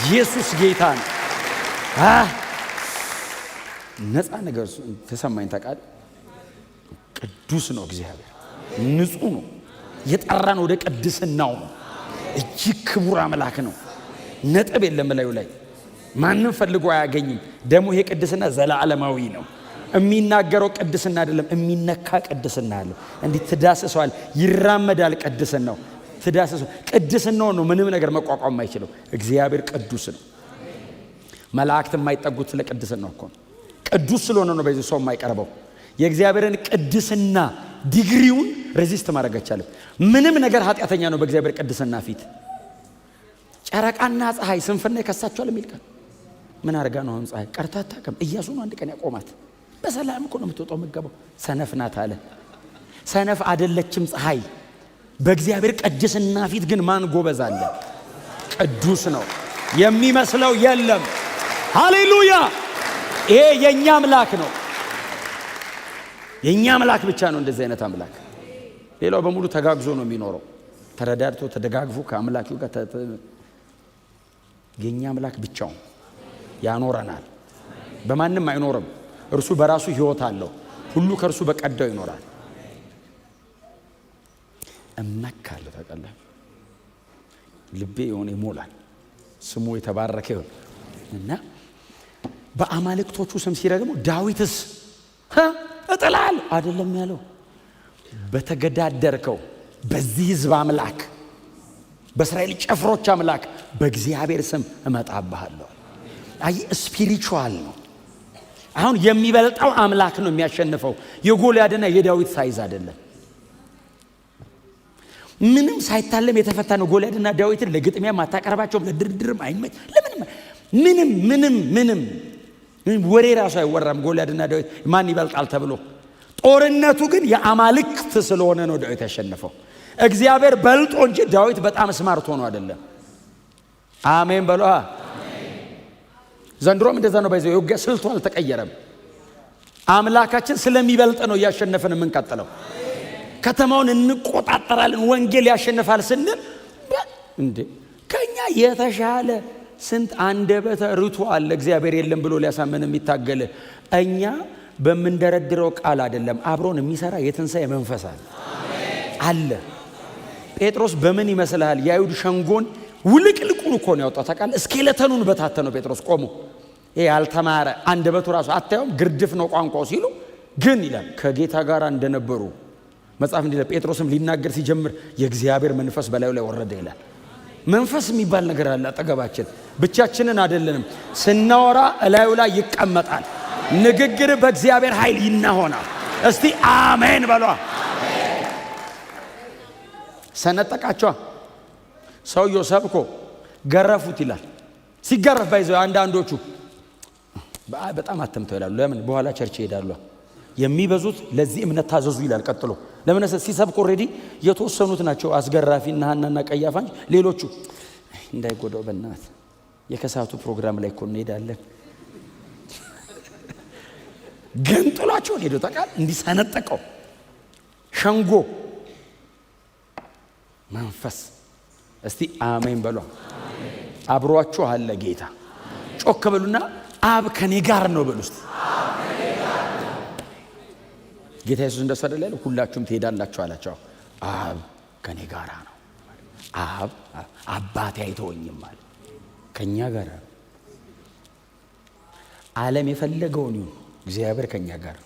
ኢየሱስ ጌታ ነው። ነፃ ነገር ተሰማኝ ታውቃለህ። ቅዱስ ነው እግዚአብሔር፣ ንጹህ ነው። የጠራን ወደ ቅድስናው ነው። እጅግ ክቡር አምላክ ነው። ነጥብ የለም ላዩ ላይ፣ ማንም ፈልጎ አያገኝም። ደግሞ ይሄ ቅድስና ዘላለማዊ ነው። የሚናገረው ቅድስና አይደለም፣ የሚነካ ቅድስና አለው። እንዲህ ትዳስሰዋል፣ ይራመዳል። ቅድስናው ትዳስሰው፣ ቅድስናው ነው ምንም ነገር መቋቋም የማይችለው። እግዚአብሔር ቅዱስ ነው። መላእክት የማይጠጉት ስለ ቅድስናው እኮ ነው። ቅዱስ ስለሆነ ነው በዚህ ሰው የማይቀርበው። የእግዚአብሔርን ቅድስና ዲግሪውን resist ማድረግ አይቻልም። ምንም ነገር ኃጢአተኛ ነው በእግዚአብሔር ቅድስና ፊት። ጨረቃና ፀሐይ ስንፍና ይከሳቸዋል የሚል ቃል ምን አድርጋ ነው አሁን ፀሐይ ቀርታ አታውቅም። ኢያሱ ነው አንድ ቀን ያቆማት። በሰላም እኮ ነው የምትወጣው የምትገባው። ሰነፍ ናት አለ። ሰነፍ አይደለችም ፀሐይ። በእግዚአብሔር ቅድስና ፊት ግን ማን ጎበዝ አለ? ቅዱስ ነው የሚመስለው የለም። ሃሌሉያ! ይሄ የኛ አምላክ ነው። የኛ አምላክ ብቻ ነው እንደዚህ አይነት አምላክ። ሌላው በሙሉ ተጋግዞ ነው የሚኖረው፣ ተረዳድቶ ተደጋግፎ ከአምላኪው ጋር። የኛ አምላክ ብቻውን ያኖረናል። በማንም አይኖርም። እርሱ በራሱ ሕይወት አለው። ሁሉ ከእርሱ በቀዳው ይኖራል። እመካለሁ። ታውቃለህ፣ ልቤ የሆነ ይሞላል። ስሙ የተባረከ ይሁን እና በአማልክቶቹ ስም ሲረግሙ ዳዊትስ እጥላል አይደለም ያለው፣ በተገዳደርከው በዚህ ሕዝብ አምላክ በእስራኤል ጭፍሮች አምላክ በእግዚአብሔር ስም እመጣብሃለሁ። አይ spiritual ነው። አሁን የሚበልጠው አምላክ ነው የሚያሸንፈው። የጎልያድና የዳዊት size አይደለም። ምንም ሳይታለም የተፈታ ነው። ጎልያድና ዳዊትን ለግጥሚያም አታቀርባቸውም፣ ለድርድርም አይመች፣ ለምንም ምንም ምንም ምንም ወሬ ራሱ አይወራም። ጎልያድና ዳዊት ማን ይበልጣል ተብሎ። ጦርነቱ ግን የአማልክት ስለሆነ ነው ዳዊት ያሸነፈው። እግዚአብሔር በልጦ እንጂ ዳዊት በጣም smart ሆኖ አይደለም። አሜን በሏ። ዘንድሮም እንደዛ ነው። by the way የውጊያ ስልቱ አልተቀየረም። አምላካችን ስለሚበልጥ ነው እያሸነፍን የምንቀጥለው። ከተማውን እንቆጣጠራለን፣ ወንጌል ያሸንፋል ስንል እንዴ ከኛ የተሻለ ስንት አንደበተ ርቱዕ አለ እግዚአብሔር የለም ብሎ ሊያሳምን የሚታገል። እኛ በምንደረድረው ቃል አይደለም፣ አብሮን የሚሰራ የትንሣኤ መንፈስ አለ አለ። ጴጥሮስ በምን ይመስልሃል? የአይሁድ ሸንጎን ውልቅልቁን እኮ ነው ያወጣው። ታውቃለህ? skeleton ኑን በታተነው ጴጥሮስ ቆሞ። ይሄ ያልተማረ አንደበቱ ራሱ አታየውም፣ ግርድፍ ነው ቋንቋው ሲሉ ግን ይላል ከጌታ ጋር እንደነበሩ መጽሐፍ እንዲህ ይላል። ጴጥሮስም ሊናገር ሲጀምር የእግዚአብሔር መንፈስ በላዩ ላይ ወረደ ይላል። መንፈስ የሚባል ነገር አለ አጠገባችን፣ ብቻችንን አይደለንም። ስናወራ እላዩ ላይ ይቀመጣል። ንግግር በእግዚአብሔር ኃይል ይናሆናል። እስቲ አሜን በሏ። ሰነጠቃቸዋ። ሰውየው ሰብኮ ገረፉት ይላል። ሲገረፍ by the way አንዳንዶቹ በጣም አተምተው ይላሉ። ለምን በኋላ church ይሄዳሉ። የሚበዙት ለዚህ እምነት ታዘዙ ይላል። ቀጥሎ ለምን ሲሰብክ already የተወሰኑት ናቸው አስገራፊና ሐናና ቀያፋ እንጂ ሌሎቹ እንዳይጎዳው በእናት የከሳቱ ፕሮግራም ላይ እኮ እንሄዳለን። ገንጥሏቸው ሄዶ ታውቃለህ። እንዲሰነጠቀው ሸንጎ መንፈስ። እስቲ አሜን በሏ። አብሯችሁ አለ ጌታ። ጮክ በሉና አብ ከኔ ጋር ነው በሉ እስቲ። ጌታ ኢየሱስ እንደሱ አይደል ያለው? ሁላችሁም ትሄዳላችሁ አላቸው። አብ ከኔ ጋር ነው። አብ አባቴ አይተወኝም አለ። ከኛ ጋር ነው። ዓለም የፈለገውን ይሁን እግዚአብሔር ከኛ ጋር ነው።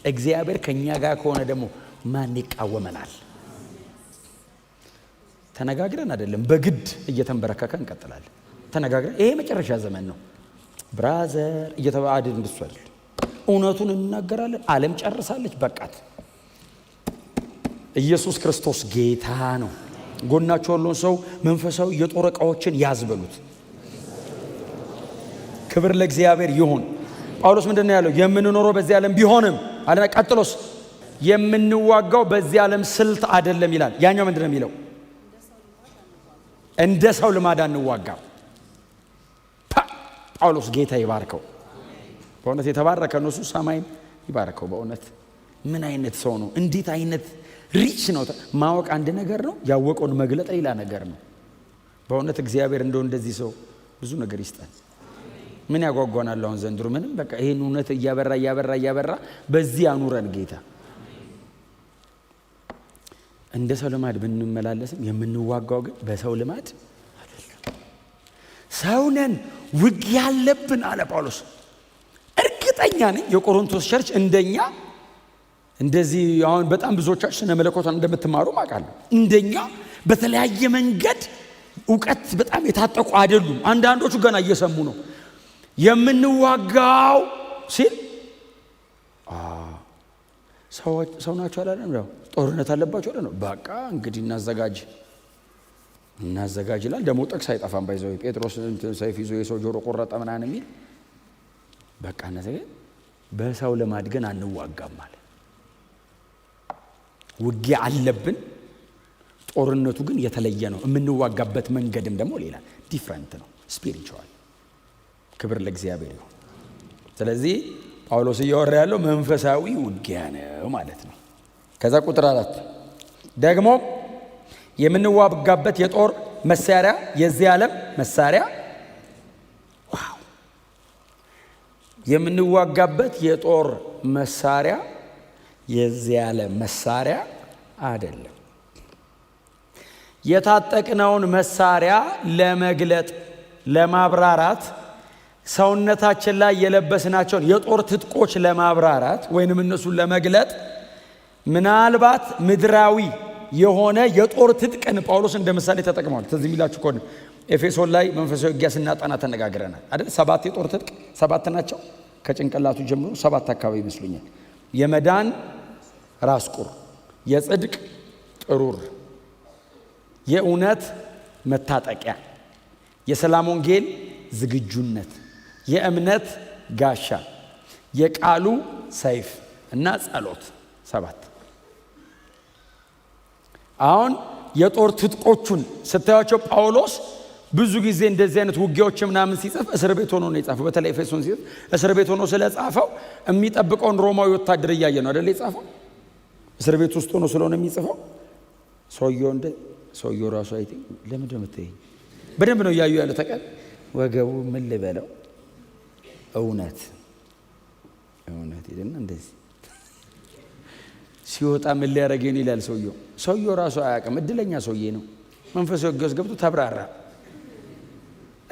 እግዚአብሔር ከኛ ጋር ከሆነ ደግሞ ማን ይቃወመናል? ተነጋግረን አይደለም በግድ እየተንበረከከ እንቀጥላለን። ተነጋግረን ይሄ መጨረሻ ዘመን ነው። Brother እየተባለ አይደል? እንደሱ አይደል። እውነቱን እንናገራለን። ዓለም ጨርሳለች። በቃት። ኢየሱስ ክርስቶስ ጌታ ነው። ጎናቸው ያለውን ሰው መንፈሳዊ የጦር ዕቃዎችን ያዝ በሉት። ክብር ለእግዚአብሔር ይሁን። ጳውሎስ ምንድን ነው ያለው? የምንኖረው በዚህ ዓለም ቢሆንም አለና፣ ቀጥሎስ የምንዋጋው በዚህ ዓለም ስልት አይደለም ይላል። ያኛው ምንድን ነው የሚለው? እንደ ሰው ልማድ አንዋጋም። ጳውሎስ ጌታ ይባርከው። በእውነት የተባረከ ነው እሱ፣ ሰማይም ይባርከው። በእውነት ምን አይነት ሰው ነው? እንዴት አይነት rich ነው! ማወቅ አንድ ነገር ነው፣ ያወቀውን መግለጥ ሌላ ነገር ነው። በእውነት እግዚአብሔር እንደው እንደዚህ ሰው ብዙ ነገር ይስጠን። ምን ያጓጓናል አሁን ዘንድሮ? ምንም፣ በቃ ይሄን እውነት እያበራ እያበራ እያበራ በዚህ አኑረን ጌታ። እንደ ሰው ልማድ ብንመላለስም የምንዋጋው ግን በሰው ልማድ አይደለም። ሰው ነን፣ ውጊያ አለብን አለ ጳውሎስ። እርግጠኛ ነኝ የቆሮንቶስ church እንደኛ እንደዚህ አሁን በጣም ብዙዎቻችሁ ስነ መለኮቷን እንደምትማሩ አውቃለሁ። እንደኛ በተለያየ መንገድ እውቀት በጣም የታጠቁ አይደሉም። አንዳንዶቹ ገና እየሰሙ ነው። የምንዋጋው ሲል ሰው ናቸው አላለም? ያው ጦርነት አለባቸው አለ ነው። በቃ እንግዲህ እናዘጋጅ እናዘጋጅ ይላል። ደግሞ ጥቅስ አይጠፋም። By the way ጴጥሮስ ሰይፍ ይዞ የሰው ጆሮ ቆረጠ ምናምን የሚል፣ በቃ እናዘጋጅ። በሰው ልማድ ግን አንዋጋም አለ። ውጊያ አለብን። ጦርነቱ ግን የተለየ ነው። የምንዋጋበት መንገድም ደግሞ ሌላ different ነው፣ spiritual። ክብር ለእግዚአብሔር ይሁን። ስለዚህ ጳውሎስ እያወራ ያለው መንፈሳዊ ውጊያ ነው ማለት ነው። ከዛ ቁጥር 4 ደግሞ የምንዋጋበት የጦር መሳሪያ የዚህ ዓለም መሳሪያ፣ wow! የምንዋጋበት የጦር መሳሪያ የዚህ ዓለም መሳሪያ አይደለም። የታጠቅነውን መሳሪያ ለመግለጥ፣ ለማብራራት፣ ሰውነታችን ላይ የለበስናቸውን የጦር ትጥቆች ለማብራራት ወይንም እነሱን ለመግለጥ ምናልባት ምድራዊ የሆነ የጦር ትጥቅን ጳውሎስ እንደ ምሳሌ ተጠቅመዋል። ትዝ የሚላችሁ ከሆነ ኤፌሶን ላይ መንፈሳዊ ውጊያ ስናጠና ተነጋግረናል አይደል? ሰባት የጦር ትጥቅ፣ ሰባት ናቸው። ከጭንቅላቱ ጀምሮ ሰባት አካባቢ ይመስሉኛል። የመዳን ራስ ቁር፣ የጽድቅ ጥሩር፣ የእውነት መታጠቂያ፣ የሰላም ወንጌል ዝግጁነት፣ የእምነት ጋሻ፣ የቃሉ ሰይፍ እና ጸሎት፣ ሰባት። አሁን የጦር ትጥቆቹን ስታያቸው ጳውሎስ ብዙ ጊዜ እንደዚህ አይነት ውጊያዎች ምናምን ሲጽፍ እስር ቤት ሆኖ ነው የጻፈው። በተለይ ኤፌሶን ሲጽፍ እስር ቤት ሆኖ ስለጻፈው የሚጠብቀውን ሮማዊ ወታደር እያየ ነው አይደል የጻፈው። እስር ቤት ውስጥ ሆኖ ስለሆነ የሚጽፈው ሰውየው እንደ ሰውየው ራሱ አይቴ ለምንድን ነው የምታየኝ? በደንብ ነው እያዩ ያለው። ተቀል ወገቡ ምን ልበለው፣ እውነት እውነት ይልና እንደዚህ ሲወጣ ምን ሊያደርገኝ ይላል ሰውየው። ሰውየው ራሱ አያውቅም። እድለኛ ሰውዬ ነው። መንፈሳዊ ውጊያ ውስጥ ገብቶ ተብራራ።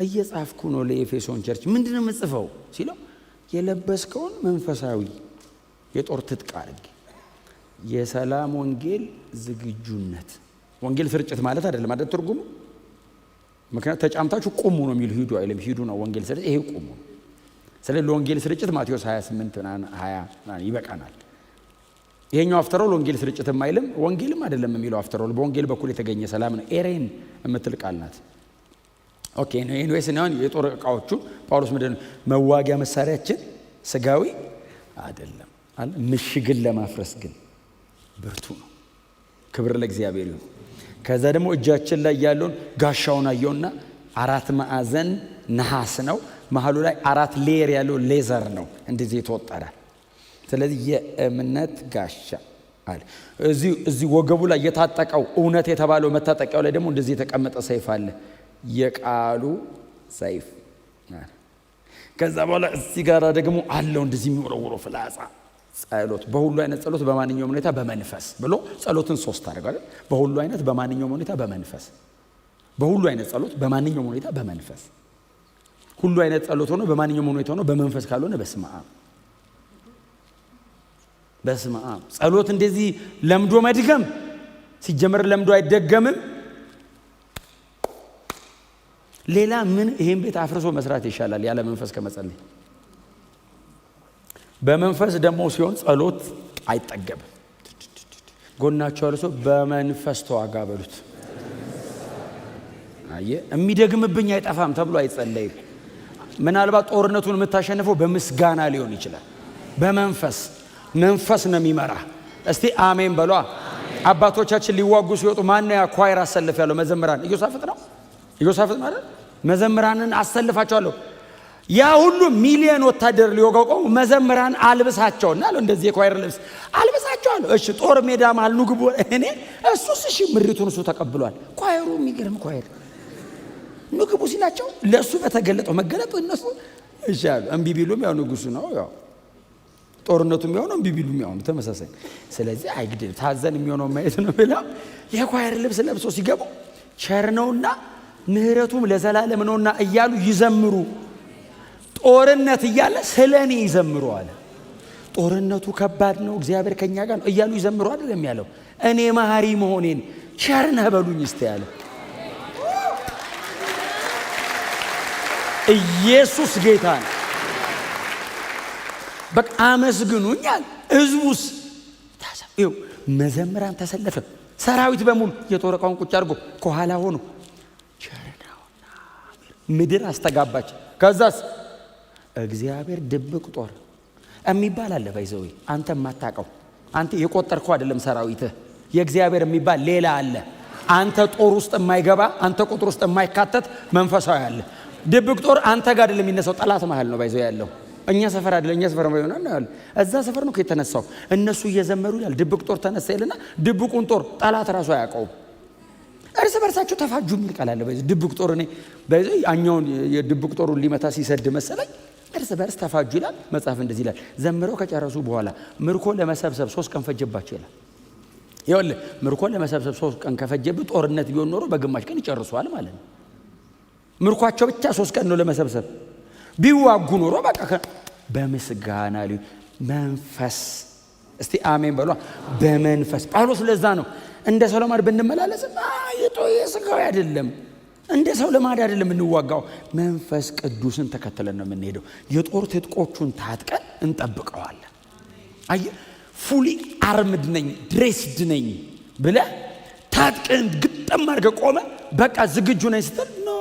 እየጻፍኩ ነው ለኤፌሶን church። ምንድን ነው የምጽፈው ሲለው የለበስከውን መንፈሳዊ የጦር ትጥቅ አድርጌ የሰላም ወንጌል ዝግጁነት። ወንጌል ስርጭት ማለት አይደለም አይደል ትርጉሙ። ምክንያቱም ተጫምታችሁ ቁሙ ነው የሚሉ፣ ሂዱ አይልም። ሂዱ ነው ወንጌል ስርጭት፣ ይሄ ቁሙ ነው። ስለዚህ ለወንጌል ስርጭት ማቴዎስ 28 20 ይበቃናል። ይሄኛው after all ወንጌል ስርጭትም አይልም፣ ወንጌልም አይደለም የሚለው። After all በወንጌል በኩል የተገኘ ሰላም ነው። ኤሬን የምትል ቃል ናት። Okay, anyways አሁን የጦር እቃዎቹ ጳውሎስ ምንድን ነው፣ መዋጊያ መሳሪያችን ስጋዊ አይደለም አለ፣ ምሽግን ለማፍረስ ግን ብርቱ ነው። ክብር ለእግዚአብሔር ይሁን። ከዛ ደግሞ እጃችን ላይ ያለውን ጋሻውን አየውና አራት ማዕዘን ነሐስ ነው። መሀሉ ላይ አራት layer ያለው leather ነው እንደዚህ የተወጠረ። ስለዚህ የእምነት ጋሻ አለ። እዚህ ወገቡ ላይ የታጠቀው እውነት የተባለው መታጠቂያው ላይ ደግሞ እንደዚህ የተቀመጠ ሰይፍ አለ። የቃሉ ሰይፍ። ከዛ በኋላ እዚህ ጋር ደግሞ አለው እንደዚህ የሚወረውረው ፍላጻ ጸሎት። በሁሉ አይነት ጸሎት በማንኛውም ሁኔታ በመንፈስ ብሎ ጸሎትን ሶስት አድርጓል። በሁሉ አይነት በማንኛውም ሁኔታ በመንፈስ፣ በሁሉ አይነት ጸሎት በማንኛውም ሁኔታ በመንፈስ። ሁሉ አይነት ጸሎት ሆኖ በማንኛውም ሁኔታ ሆኖ በመንፈስ ካልሆነ በስመ አብ፣ በስመ አብ። ጸሎት እንደዚህ ለምዶ መድገም፣ ሲጀመር ለምዶ አይደገምም። ሌላ ምን ይሄን ቤት አፍርሶ መስራት ይሻላል ያለ መንፈስ ከመጸለይ። በመንፈስ ደግሞ ሲሆን ጸሎት አይጠገብም። ጎናቸው ያለ ሰው በመንፈስ ተዋጋ በሉት። አየህ፣ የሚደግምብኝ አይጠፋም ተብሎ አይጸለይም። ምናልባት ጦርነቱን የምታሸንፈው በምስጋና ሊሆን ይችላል። በመንፈስ፣ መንፈስ ነው የሚመራ። እስቲ አሜን በሏ። አባቶቻችን ሊዋጉ ሲወጡ ማን ነው ያ choir አሰልፍ ያለው? መዘምራን ኢዮሳፍጥ ነው። ኢዮሳፍጥ ማለት መዘምራንን አሰልፋቸዋለሁ። ያ ሁሉ ሚሊዮን ወታደር ሊወጋው ቆሙ። መዘምራን አልብሳቸውና አለው፣ እንደዚህ የ choir ልብስ አልብሳቸው አለው። እሺ፣ ጦር ሜዳ መሃል ኑ ግቡ። እኔ እሱስ እሺ ምሪቱን እሱ ተቀብሏል። Choir ኡ የሚገርም choir ኑ ግቡ ሲላቸው ለእሱ በተገለጠው መገለጥ እነሱ እሺ አሉ። እምቢ ቢሉም ያው ንጉሱ ነው፣ ያው ጦርነቱ የሚሆነው እምቢ ቢሉም ያው ነው ተመሳሳይ። ስለዚህ አይግድል ታዘን የሚሆነው ማየት ነው ብለው የ choir ልብስ ለብሶ ሲገቡ ቸር ነውና ምሕረቱም ለዘላለም ነውና እያሉ ይዘምሩ። ጦርነት እያለ ስለ እኔ ይዘምሩ አለ። ጦርነቱ ከባድ ነው፣ እግዚአብሔር ከኛ ጋር ነው እያሉ ይዘምሩ አይደለም ያለው። እኔ መሐሪ መሆኔን ቸር ነህ በሉኝ እስቲ ያለ። ኢየሱስ ጌታ ነው። በቃ አመስግኑኛል። ህዝቡስ ይኸው መዘምራን ተሰለፈ። ሰራዊት በሙሉ የጦር ዕቃውን ቁጭ አድርጎ ከኋላ ሆኖ ቸር ነውና ምድር አስተጋባች። ከዛስ እግዚአብሔር ድብቅ ጦር የሚባል አለ። By the way አንተ የማታውቀው፣ አንተ የቆጠርከው አይደለም ሰራዊትህ። የእግዚአብሔር የሚባል ሌላ አለ። አንተ ጦር ውስጥ የማይገባ፣ አንተ ቁጥር ውስጥ የማይካተት መንፈሳዊ አለ። ድብቅ ጦር አንተ ጋር አይደለም የሚነሳው፣ ጠላት መሃል ነው by the way ያለው። እኛ ሰፈር አይደለም፣ እኛ ሰፈር ነው ያለው። እዛ ሰፈር ነው የተነሳው። እነሱ እየዘመሩ ይላል ድብቅ ጦር ተነሳ ይልና ድብቁን ጦር ጠላት ራሱ አያውቀውም። እርስ በርሳቸው ተፋጁ የሚል ቃል አለ። By the way ድብቅ ጦር እኔ by the way ያኛውን የድብቅ ጦሩን ሊመታ ሲሰድ መሰለኝ እርስ በርስ ተፋጁ ይላል መጽሐፍ። እንደዚህ ይላል። ዘምረው ከጨረሱ በኋላ ምርኮ ለመሰብሰብ 3 ቀን ፈጀባቸው ይላል። ይኸውልህ፣ ምርኮ ለመሰብሰብ 3 ቀን ከፈጀብህ ጦርነት ቢሆን ኖሮ በግማሽ ቀን ይጨርሰዋል ማለት ነው። ምርኳቸው ብቻ 3 ቀን ነው ለመሰብሰብ። ቢዋጉ ኖሮ በቃ በምስጋና መንፈስ። እስቲ አሜን በሏ። በመንፈስ ጳውሎስ ለዛ ነው እንደ ሰው ልማድ ብንመላለስም የስጋዊ አይደለም፣ እንደ ሰው ልማድ አይደለም የምንዋጋው። መንፈስ ቅዱስን ተከትለን ነው የምንሄደው። የጦር ትጥቆቹን ታጥቀን እንጠብቀዋለን። አየህ፣ fully armed ነኝ፣ dressed ነኝ ብለህ ታጥቀን ግጥም አድርገህ ቆመህ በቃ ዝግጁ ነኝ ስትል no፣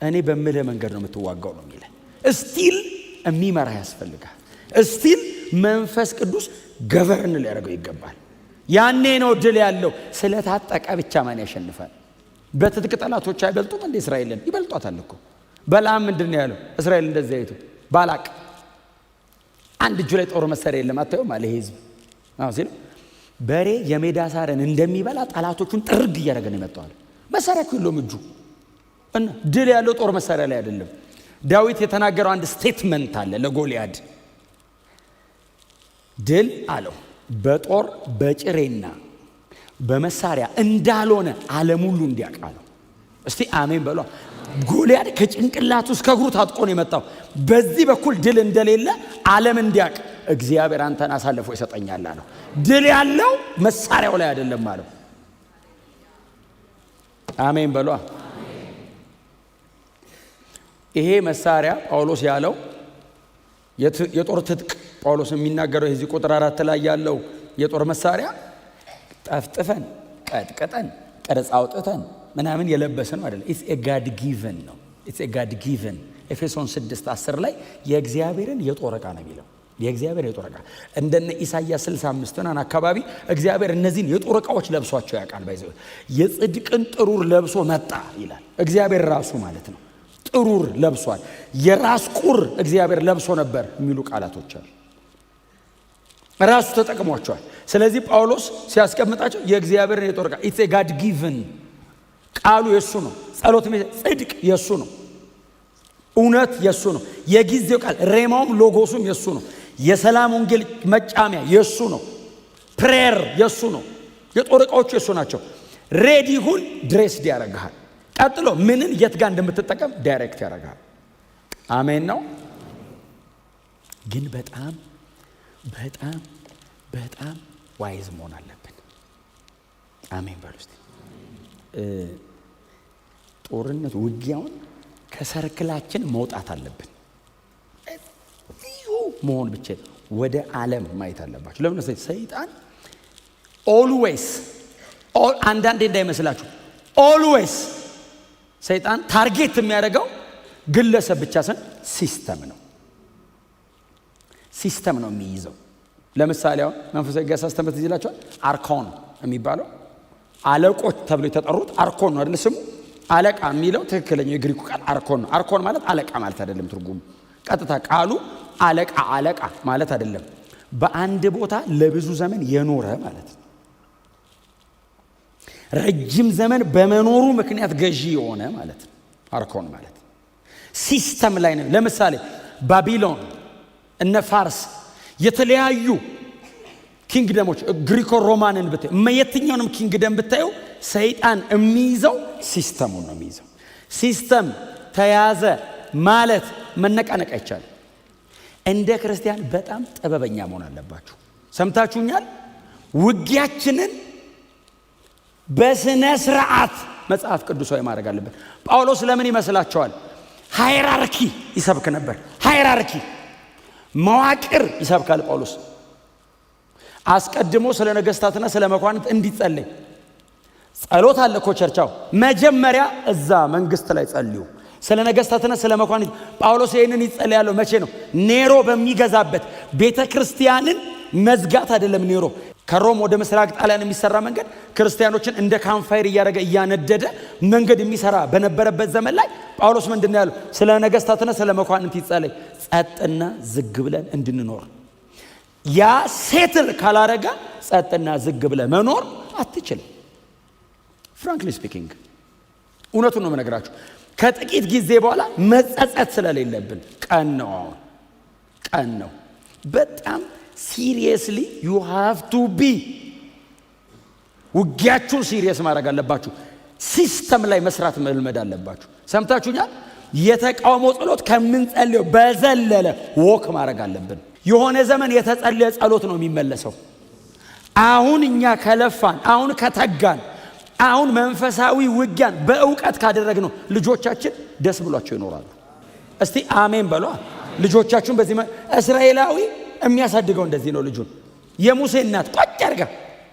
እኔ በምልህ መንገድ ነው የምትዋጋው ነው የሚልህ። Still የሚመራ ያስፈልጋል። Still መንፈስ ቅዱስ govern ሊያደርገው ይገባል። ያኔ ነው ድል ያለው። ስለታጠቀ ብቻ ማን ያሸንፋል? በትጥቅ ጠላቶች አይበልጡም እንደ እስራኤልን? ይበልጧታል እኮ። በለዓም ምንድን ነው ያለው? እስራኤል እንደዚህ አይቶ ባላቅ አንድ እጁ ላይ ጦር መሳሪያ የለም አታዩም አለ ይሄ ህዝብ። አዎ ሲል በሬ የሜዳ ሳርን እንደሚበላ ጠላቶቹን ጥርግ እያደረገ ነው የመጣው አለ። መሳሪያ እኮ የለውም እጁ። እና ድል ያለው ጦር መሳሪያ ላይ አይደለም። ዳዊት የተናገረው አንድ statement አለ ለጎልያድ። ድል አለው በጦር በጭሬና በመሳሪያ እንዳልሆነ ዓለም ሁሉ እንዲያውቅ አለው። እስቲ አሜን በሏ። ጎልያድ ከጭንቅላቱ እስከ እግሩ ታጥቆ ነው የመጣው። በዚህ በኩል ድል እንደሌለ ዓለም እንዲያውቅ እግዚአብሔር አንተን አሳልፎ ይሰጠኛል አለው። ድል ያለው መሳሪያው ላይ አይደለም አለው። አሜን በሏ። ይሄ መሳሪያ ጳውሎስ ያለው የጦር ትጥቅ፣ ጳውሎስ የሚናገረው የዚህ ቁጥር 4 ላይ ያለው የጦር መሳሪያ ጠፍጥፈን ቀጥቅጠን ቅርጽ አውጥተን ምናምን የለበስነው አይደለም። It's a God given ነው። It's a God given። ኤፌሶን 6:10 ላይ የእግዚአብሔርን የጦር ዕቃ ነው የሚለው። የእግዚአብሔር የጦር ዕቃ እንደነ ኢሳይያስ 65 ምናምን አካባቢ እግዚአብሔር እነዚህን የጦር ዕቃዎች ለብሷቸው ያውቃል። By the way የጽድቅን ጥሩር ለብሶ መጣ ይላል። እግዚአብሔር ራሱ ማለት ነው። ጥሩር ለብሷል። የራስ ቁር እግዚአብሔር ለብሶ ነበር የሚሉ ቃላቶች አሉ። ራሱ ተጠቅሟቸዋል። ስለዚህ ጳውሎስ ሲያስቀምጣቸው የእግዚአብሔርን የጦር ዕቃ it's a God given። ቃሉ የሱ ነው። ጸሎት፣ ጽድቅ የሱ ነው። እውነት የሱ ነው። የጊዜው ቃል ሬማውም ሎጎሱም የሱ ነው። የሰላም ወንጌል መጫሚያ የሱ ነው። Prayer የሱ ነው። የጦር ዕቃዎቹ የሱ ናቸው። Ready ሁን፣ dressed ያደርግሃል። ቀጥሎ ምንን የት ጋር እንደምትጠቀም direct ያደርግሃል። አሜን ነው። ግን በጣም በጣም በጣም wise መሆን አለብን። አሜን በሉ እስቲ። ጦርነት ውጊያውን ከ circle ኣችን መውጣት አለብን። እዚሁ መሆን ብቻ ወደ ዓለም ማየት አለባችሁ። ለምን መሰለኝ? ሰይጣን always፣ አንዳንዴ እንዳይመስላችሁ፣ always ሰይጣን target የሚያደርገው ግለሰብ ብቻ ሳይሆን system ነው። System ነው የሚይዘው። ለምሳሌ አሁን መንፈሳዊ ውጊያ ሳስተምር ትዝ ይላችኋል። አርኮን የሚባለው፣ አለቆች ተብሎ የተጠሩት አርኮን ነው አይደል ስሙ? አለቃ የሚለው ትክክለኛው የግሪኩ ቃል አርኮን ነው። አርኮን ማለት አለቃ ማለት አይደለም ትርጉሙ። ቀጥታ ቃሉ አለቃ አለቃ ማለት አይደለም። በአንድ ቦታ ለብዙ ዘመን የኖረ ማለት ነው። ረጅም ዘመን በመኖሩ ምክንያት ገዢ የሆነ ማለት ነው። አርኮን ማለት system ላይ ነው። ለምሳሌ ባቢሎን፣ እነ ፋርስ፣ የተለያዩ kingdom ኦች፣ Greco Roman ን ብታዩ፣ የትኛውንም kingdom ብታዩ ሰይጣን የሚይዘው system ኡን ነው የሚይዘው። System ተያዘ ማለት መነቃነቅ አይቻልም። እንደ ክርስቲያን በጣም ጥበበኛ መሆን አለባችሁ። ሰምታችሁኛል? ውጊያችንን በስነ ስርዓት መጽሐፍ ቅዱሳዊ ማድረግ አለብን። ጳውሎስ ለምን ይመስላችኋል? Hierarchy ይሰብክ ነበር። Hierarchy፣ መዋቅር ይሰብካል ጳውሎስ። አስቀድሞ ስለ ነገስታትና ስለ መኳንንት እንዲጸለይ ጸሎት አለ እኮ church ኣው። መጀመሪያ እዛ መንግስት ላይ ጸልዩ። ስለ ነገስታትና ስለ መኳንንት ጳውሎስ ይህንን ይጸልያለሁ። መቼ ነው? ኔሮ በሚገዛበት። ቤተ ክርስቲያንን መዝጋት አይደለም ኔሮ። ከሮም ወደ ምስራቅ ጣሊያን የሚሰራ መንገድ ክርስቲያኖችን እንደ campfire እያደረገ እያነደደ መንገድ የሚሰራ በነበረበት ዘመን ላይ ጳውሎስ ምንድን ነው ያለው? ስለ ነገስታትና ስለ መኳንንት ይጸለይ፣ ጸጥና ዝግ ብለን እንድንኖር። ያ settle ካላረገ ጸጥና ዝግ ብለህ መኖር አትችልም። Frankly speaking፣ እውነቱን ነው የምነግራችሁ። ከጥቂት ጊዜ በኋላ መጸጸት ስለሌለብን ቀን ነው፣ አሁን ቀን ነው። በጣም seriously you have to be፣ ውጊያችሁን serious ማድረግ አለባችሁ። System ላይ መስራት መልመድ አለባችሁ። ሰምታችሁኛል? የተቃውሞ ጸሎት ከምንጸልየው በዘለለ walk ማድረግ አለብን። የሆነ ዘመን የተጸለየ ጸሎት ነው የሚመለሰው። አሁን እኛ ከለፋን፣ አሁን ከተጋን፣ አሁን መንፈሳዊ ውጊያን በእውቀት ካደረግነው ልጆቻችን ደስ ብሏቸው ይኖራሉ። እስቲ አሜን በሏ። ልጆቻችሁን በዚህ፣ እስራኤላዊ የሚያሳድገው እንደዚህ ነው ልጁን። የሙሴ እናት ቋጭ አድርጋ፣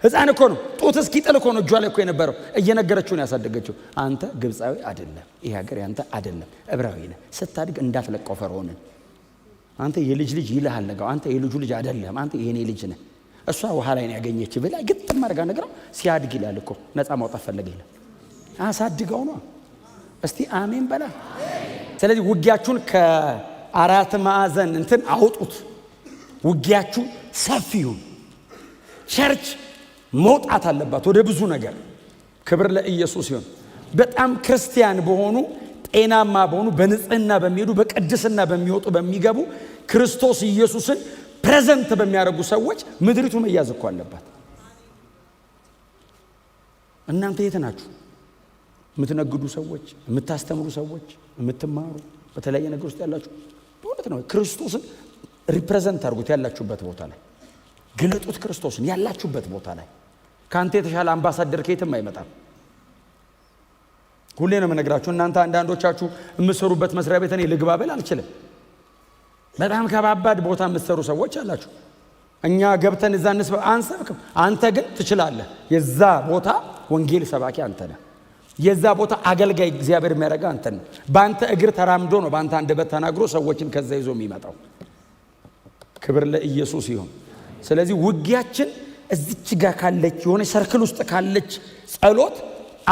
ሕፃን እኮ ነው፣ ጡት እስኪጥል እኮ ነው እጇ ላይ እኮ የነበረው፣ እየነገረችው ነው ያሳደገችው። አንተ ግብፃዊ አይደለም፣ ይህ ሀገር ያንተ አይደለም፣ ዕብራዊ ነህ። ስታድግ እንዳትለቀው ፈርዖንን። አንተ የልጅ ልጅ ይልሃል ነገው። አንተ የልጁ ልጅ አይደለም፣ አንተ የኔ ልጅ ነህ። እሷ ውሃ ላይ ነው ያገኘች ብላ ግጥም አድርጋ ነግራው ሲያድግ ይላል እኮ ነፃ ማውጣት ፈለገ ይላል። አሳድገው ነው። እስቲ አሜን በላ። ስለዚህ ውጊያችሁን ከአራት ማዕዘን እንትን አውጡት። ውጊያችሁ ሰፊ ይሁን። Church መውጣት አለባት ወደ ብዙ ነገር። ክብር ለኢየሱስ ይሁን። በጣም ክርስቲያን በሆኑ፣ ጤናማ በሆኑ፣ በንጽህና በሚሄዱ፣ በቅድስና በሚወጡ በሚገቡ፣ ክርስቶስ ኢየሱስን present በሚያደርጉ ሰዎች ምድሪቱ መያዝ እኮ አለባት። እናንተ የት ናችሁ? የምትነግዱ ሰዎች፣ የምታስተምሩ ሰዎች፣ የምትማሩ፣ በተለያየ ነገር ውስጥ ያላችሁ፣ በእውነት ነው፣ ክርስቶስን represent አድርጉት። ያላችሁበት ቦታ ላይ ግለጡት። ክርስቶስን ያላችሁበት ቦታ ላይ። ከአንተ የተሻለ አምባሳደር ከየትም አይመጣም። ሁሌ ነው የምነግራችሁ። እናንተ አንዳንዶቻችሁ የምትሰሩበት መስሪያ ቤት እኔ ልግባ ብል አልችልም። በጣም ከባባድ ቦታ የምትሰሩ ሰዎች አላችሁ። እኛ ገብተን እዛ አንሰብክም። አንተ ግን ትችላለህ። የዛ ቦታ ወንጌል ሰባኪ አንተ ነህ። የዛ ቦታ አገልጋይ እግዚአብሔር የሚያደርገው አንተ ነህ። በአንተ እግር ተራምዶ ነው፣ በአንተ አንደበት ተናግሮ ሰዎችን ከዛ ይዞ የሚመጣው። ክብር ለኢየሱስ ይሁን። ስለዚህ ውጊያችን እዚች ጋር ካለች፣ የሆነ circle ውስጥ ካለች ጸሎት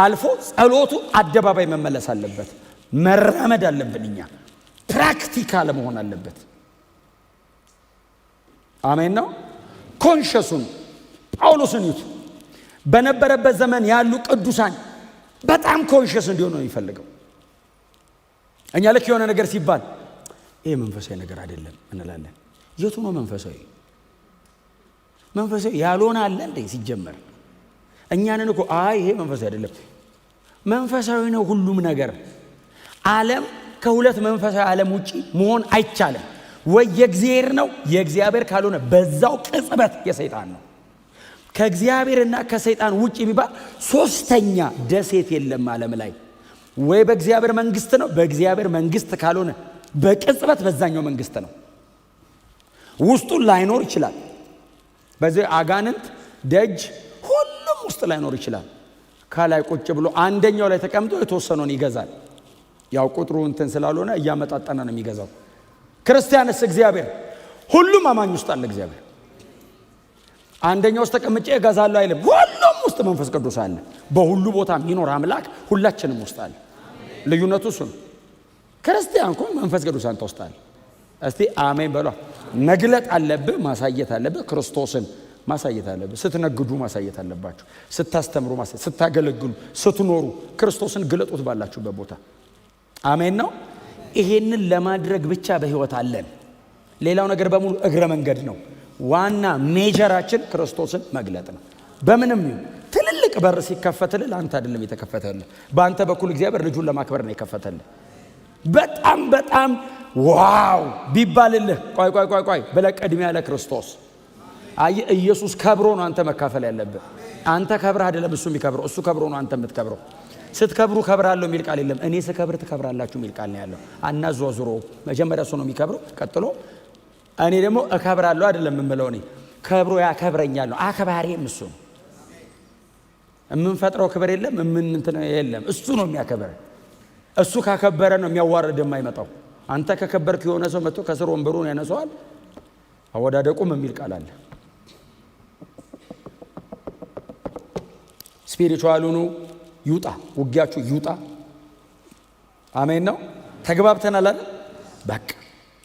አልፎ ጸሎቱ አደባባይ መመለስ አለበት። መራመድ አለብን። እኛ practical መሆን አለበት። አሜን ነው። Conscious ሁኑ። ጳውሎስን እዩት። በነበረበት ዘመን ያሉ ቅዱሳን በጣም conscious እንዲሆኑ ነው የሚፈልገው። እኛ ልክ የሆነ ነገር ሲባል ይሄ መንፈሳዊ ነገር አይደለም እንላለን። የቱ ነው መንፈሳዊ? መንፈሳዊ ያልሆነ አለ እንዴ? ሲጀመር እኛንን እኮ አይ ይሄ መንፈሳዊ አይደለም። መንፈሳዊ ነው ሁሉም ነገር። ዓለም ከሁለት መንፈሳዊ ዓለም ውጪ መሆን አይቻልም። ወይ የእግዚአብሔር ነው፣ የእግዚአብሔር ካልሆነ በዛው ቅጽበት የሰይጣን ነው። ከእግዚአብሔርና ከሰይጣን ውጭ የሚባል ሶስተኛ ደሴት የለም ዓለም ላይ። ወይ በእግዚአብሔር መንግስት ነው። በእግዚአብሔር መንግስት ካልሆነ በቅጽበት በዛኛው መንግስት ነው። ውስጡን ላይኖር ይችላል። በዚህ አጋንንት ደጅ ሁሉም ውስጥ ላይኖር ይችላል። ከላይ ቁጭ ብሎ አንደኛው ላይ ተቀምጦ የተወሰነውን ይገዛል። ያው ቁጥሩ እንትን ስላልሆነ እያመጣጠነ ነው የሚገዛው። ክርስቲያንስ እግዚአብሔር ሁሉም አማኝ ውስጥ አለ። እግዚአብሔር አንደኛው ውስጥ ተቀምጬ እገዛለሁ አይልም። ሁሉም ውስጥ መንፈስ ቅዱስ አለ። በሁሉ ቦታ የሚኖር አምላክ ሁላችንም ውስጥ አለ። ልዩነቱ እሱ ነው። ክርስቲያን እኮ መንፈስ ቅዱስ አንተ ውስጥ አለ። እስቲ አሜን በሏ። መግለጥ አለብህ፣ ማሳየት አለብህ። ክርስቶስን ማሳየት አለብህ። ስትነግዱ ማሳየት አለባችሁ። ስታስተምሩ ማሳየት፣ ስታገለግሉ፣ ስትኖሩ ክርስቶስን ግለጡት ባላችሁበት ቦታ። አሜን ነው። ይሄንን ለማድረግ ብቻ በህይወት አለን። ሌላው ነገር በሙሉ እግረ መንገድ ነው። ዋና major ኣችን ክርስቶስን መግለጥ ነው። በምንም ይሁን ትልልቅ በር ሲከፈትልህ ለአንተ አይደለም የተከፈተልህ፣ በአንተ በኩል እግዚአብሔር ልጁን ለማክበር ነው የከፈተልህ። በጣም በጣም wow ቢባልልህ ቆይ ቆይ ቆይ ቆይ ብለህ ቅድሚያ ለክርስቶስ። አየህ፣ ኢየሱስ ከብሮ ነው አንተ መካፈል ያለብህ። አንተ ከብረህ አይደለም እሱ የሚከብረው፣ እሱ ከብሮ ነው አንተ የምትከብረው። ስትከብሩ ከብራለሁ የሚል ቃል የለም። እኔ ስከብር ትከብራላችሁ የሚል ቃል ነው ያለው። አናዟዙሮ መጀመሪያ እሱ ነው የሚከብረው፣ ቀጥሎ እኔ ደግሞ እከብራለሁ አይደለም የምለው፣ እኔ ከብሮ ያከብረኛል ነው። አክባሪም እሱ ነው። የምንፈጥረው ክብር የለም፣ የምን የለም። እሱ ነው የሚያከብር። እሱ ካከበረ ነው የሚያዋርድ የማይመጣው። አንተ ከከበርክ የሆነ ሰው መጥቶ ከስር ወንበሩን ያነሳዋል። አወዳደቁም የሚል ቃል አለ። Spiritual ኡ ይውጣ፣ ውጊያችሁ ይውጣ። አሜን ነው። ተግባብተናል አይደል? በቃ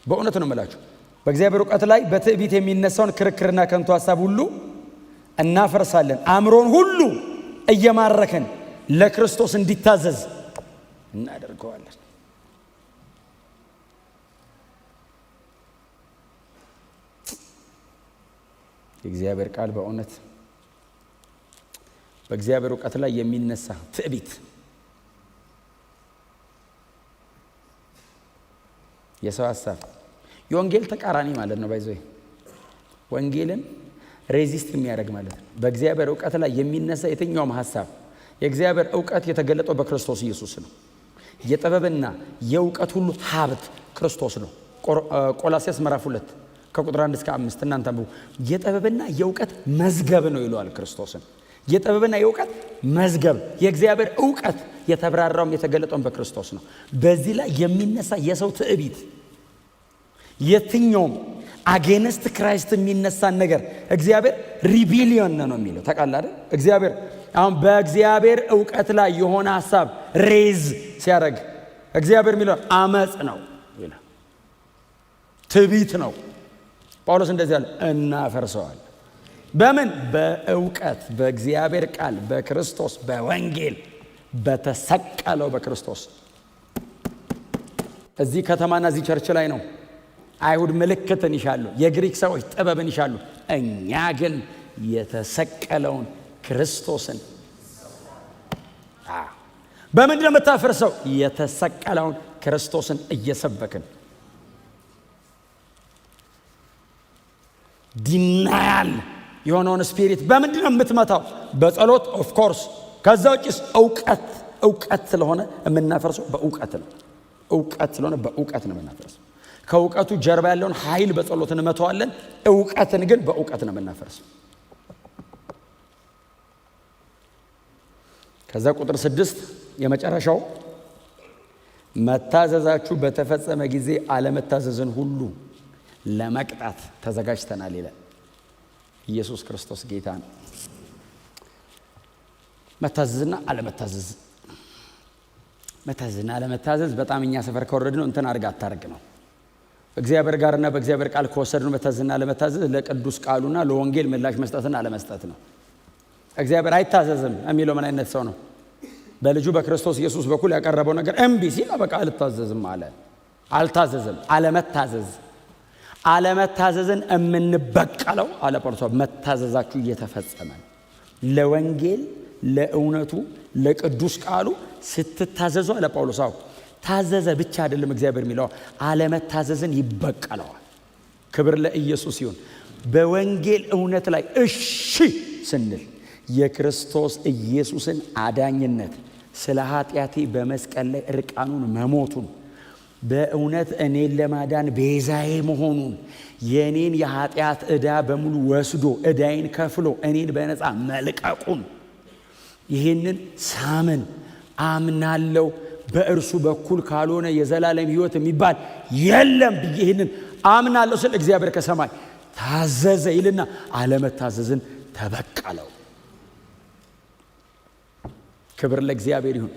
በእውነት ነው የምላችሁ። በእግዚአብሔር እውቀት ላይ በትዕቢት የሚነሳውን ክርክርና ከንቱ ሀሳብ ሁሉ እናፈርሳለን። አእምሮን ሁሉ እየማረክን ለክርስቶስ እንዲታዘዝ እናደርገዋለን። የእግዚአብሔር ቃል በእውነት በእግዚአብሔር እውቀት ላይ የሚነሳ ትዕቢት፣ የሰው ሀሳብ የወንጌል ተቃራኒ ማለት ነው። By the way ወንጌልን resist የሚያደርግ ማለት ነው። በእግዚአብሔር እውቀት ላይ የሚነሳ የትኛውም ሀሳብ፣ የእግዚአብሔር እውቀት የተገለጠው በክርስቶስ ኢየሱስ ነው። የጥበብና የእውቀት ሁሉ ሀብት ክርስቶስ ነው። ቆላስይስ ምዕራፍ 2 ከቁጥር 1 እስከ 5 እናንተ አንብቡ። የጥበብና የእውቀት መዝገብ ነው ይለዋል ክርስቶስን። የጥበብና የእውቀት መዝገብ፣ የእግዚአብሔር እውቀት የተብራራውም የተገለጠውም በክርስቶስ ነው። በዚህ ላይ የሚነሳ የሰው ትዕቢት፣ የትኛውም against Christ የሚነሳን ነገር እግዚአብሔር rebellion ነው የሚለው ታውቃለህ አይደል? እግዚአብሔር አሁን በእግዚአብሔር እውቀት ላይ የሆነ ሀሳብ raise ሲያደርግ እግዚአብሔር የሚለው አመጽ ነው ይላል፣ ትዕቢት ነው። ጳውሎስ እንደዚህ አለ፣ እናፈርሰዋል። በምን? በእውቀት፣ በእግዚአብሔር ቃል፣ በክርስቶስ፣ በወንጌል፣ በተሰቀለው በክርስቶስ። እዚህ ከተማና እዚህ church ላይ ነው አይሁድ ምልክትን ይሻሉ፣ የግሪክ ሰዎች ጥበብን ይሻሉ። እኛ ግን የተሰቀለውን ክርስቶስን። በምንድን ነው የምታፈርሰው? የተሰቀለውን ክርስቶስን እየሰበክን። Denial የሆነውን spirit በምንድን ነው የምትመታው? በጸሎት of course። ከዛ ውጭስ እውቀት፣ እውቀት ስለሆነ የምናፈርሰው በእውቀት ነው። እውቀት ስለሆነ በእውቀት ነው የምናፈርሰው። ከእውቀቱ ጀርባ ያለውን ኃይል በጸሎት እንመታዋለን። እውቀትን ግን በእውቀት ነው የምናፈርሰው። ከዛ ቁጥር 6 የመጨረሻው፣ መታዘዛችሁ በተፈጸመ ጊዜ አለመታዘዝን ሁሉ ለመቅጣት ተዘጋጅተናል ይላል። ኢየሱስ ክርስቶስ ጌታ ነው። መታዘዝና አለመታዘዝ፣ መታዘዝና አለመታዘዝ በጣም እኛ ሰፈር ከወረድነው እንትን አድርግ አታርግ ነው። እግዚአብሔር ጋርና በእግዚአብሔር ቃል ከወሰድነው መታዘዝና አለመታዘዝ ለቅዱስ ቃሉና ለወንጌል ምላሽ መስጠትና አለመስጠት ነው። እግዚአብሔር አይታዘዝም የሚለው ምን አይነት ሰው ነው? በልጁ በክርስቶስ ኢየሱስ በኩል ያቀረበው ነገር እምቢ ሲል በቃ አልታዘዝም አለ። አልታዘዝም፣ አለመታዘዝ። አለመታዘዝን የምንበቀለው አለ ጳውሎስ፣ መታዘዛችሁ እየተፈጸመ ነው። ለወንጌል፣ ለእውነቱ፣ ለቅዱስ ቃሉ ስትታዘዙ አለ ጳውሎስ። አዎ ታዘዘ ብቻ አይደለም እግዚአብሔር የሚለው፣ አለመታዘዝን ይበቀለዋል። ክብር ለኢየሱስ ይሁን። በወንጌል እውነት ላይ እሺ ስንል የክርስቶስ ኢየሱስን አዳኝነት ስለ ኃጢአቴ በመስቀል ላይ እርቃኑን መሞቱን፣ በእውነት እኔን ለማዳን ቤዛዬ መሆኑን፣ የእኔን የኃጢአት ዕዳ በሙሉ ወስዶ ዕዳዬን ከፍሎ እኔን በነፃ መልቀቁን፣ ይህንን ሳምን አምናለው። በእርሱ በኩል ካልሆነ የዘላለም ሕይወት የሚባል የለም ብዬ ይህንን አምናለሁ ስል እግዚአብሔር ከሰማይ ታዘዘ ይልና አለመታዘዝን ተበቀለው። ክብር ለእግዚአብሔር ይሁን።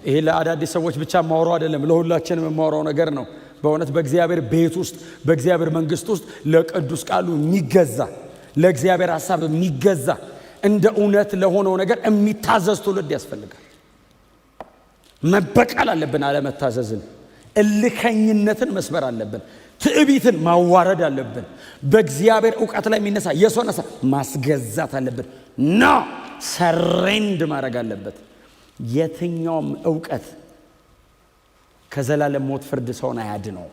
ይሄ ለአዳዲስ ሰዎች ብቻ የማወራው አይደለም፣ ለሁላችንም የማወራው ነገር ነው። በእውነት በእግዚአብሔር ቤት ውስጥ፣ በእግዚአብሔር መንግስት ውስጥ ለቅዱስ ቃሉ የሚገዛ፣ ለእግዚአብሔር ሐሳብ የሚገዛ፣ እንደ እውነት ለሆነው ነገር የሚታዘዝ ትውልድ ያስፈልጋል። መበቀል አለብን አለመታዘዝን፣ እልከኝነትን መስበር አለብን፣ ትዕቢትን ማዋረድ አለብን። በእግዚአብሔር እውቀት ላይ የሚነሳ የሰውን ሐሳብ ማስገዛት አለብን። No፣ surrender ማድረግ አለበት። የትኛውም እውቀት ከዘላለም ሞት ፍርድ ሰውን አያድነው።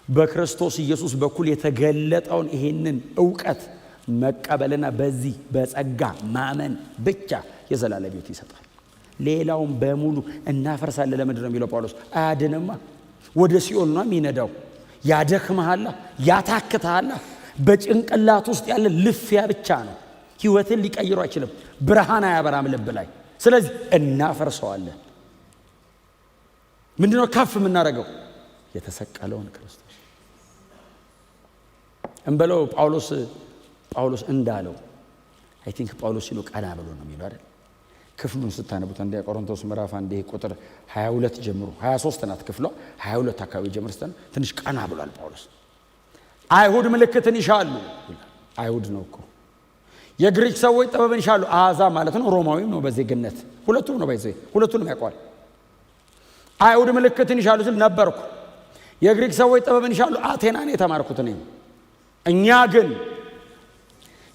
በክርስቶስ ኢየሱስ በኩል የተገለጠውን ይሄንን እውቀት መቀበልና በዚህ በጸጋ ማመን ብቻ የዘላለም ሕይወት ይሰጣል። ሌላውን በሙሉ እናፈርሳለን። ለምንድን ነው የሚለው ጳውሎስ? አያድንማ። ወደ ሲኦል ነው የሚነዳው። ያደክመሃላ፣ ያታክትሃላ። በጭንቅላት ውስጥ ያለ ልፊያ ብቻ ነው። ሕይወትን ሊቀይሩ አይችልም። ብርሃን አያበራም ልብ ላይ። ስለዚህ እናፈርሰዋለን። ምንድነው ከፍ የምናደርገው? የተሰቀለውን ክርስቶስ እንበለው። ጳውሎስ እንዳለው፣ I think ጳውሎስ ሲሉ ቀና ብሎ ነው የሚለው አይደል? ክፍሉን ስታነቡት አንደኛ ቆሮንቶስ ምዕራፍ 1 ቁጥር 22 ጀምሮ፣ 23 ናት ክፍሏ፣ 22 አካባቢ ጀምሮ ስታነቡ ትንሽ ቀና ብሏል ጳውሎስ። አይሁድ ምልክትን ይሻሉ። አይሁድ ነው እኮ። የግሪክ ሰዎች ጥበብን ይሻሉ። አሕዛብ ማለት ነው። ሮማዊም ነው በዜግነት፣ ሁለቱም ነው፣ by the way ሁለቱንም ያውቀዋል። አይሁድ ምልክትን ይሻሉ ስል ነበርኩ። የግሪክ ሰዎች ጥበብን ይሻሉ፣ አቴናን የተማርኩት እኔ። እኛ ግን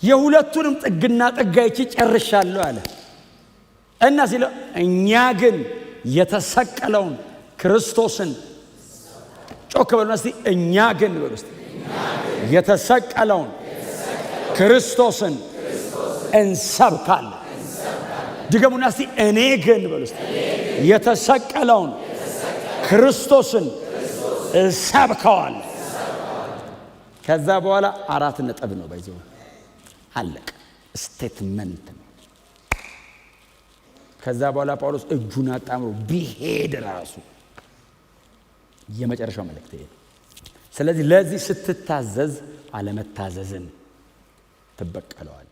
የሁለቱንም ጥግና ጥግ አይቼ ጨርሻለሁ አለ እና ሲለው እኛ ግን የተሰቀለውን ክርስቶስን፣ ጮክ በሉ እስቲ፣ እኛ ግን በሉ እስቲ፣ የተሰቀለውን ክርስቶስን እንሰብካለን። ድገሙና እስቲ እኔ ግን በሉ እስቲ፣ የተሰቀለውን ክርስቶስን እሰብከዋለሁ። ከዛ በኋላ አራት ነጥብ ነው፣ by the way አለቀ። Statement ነው። ከዛ በኋላ ጳውሎስ እጁን አጣምሮ ቢሄድ ራሱ የመጨረሻው መልእክት ይሄ። ስለዚህ ለዚህ ስትታዘዝ አለመታዘዝን ትበቀለዋለህ።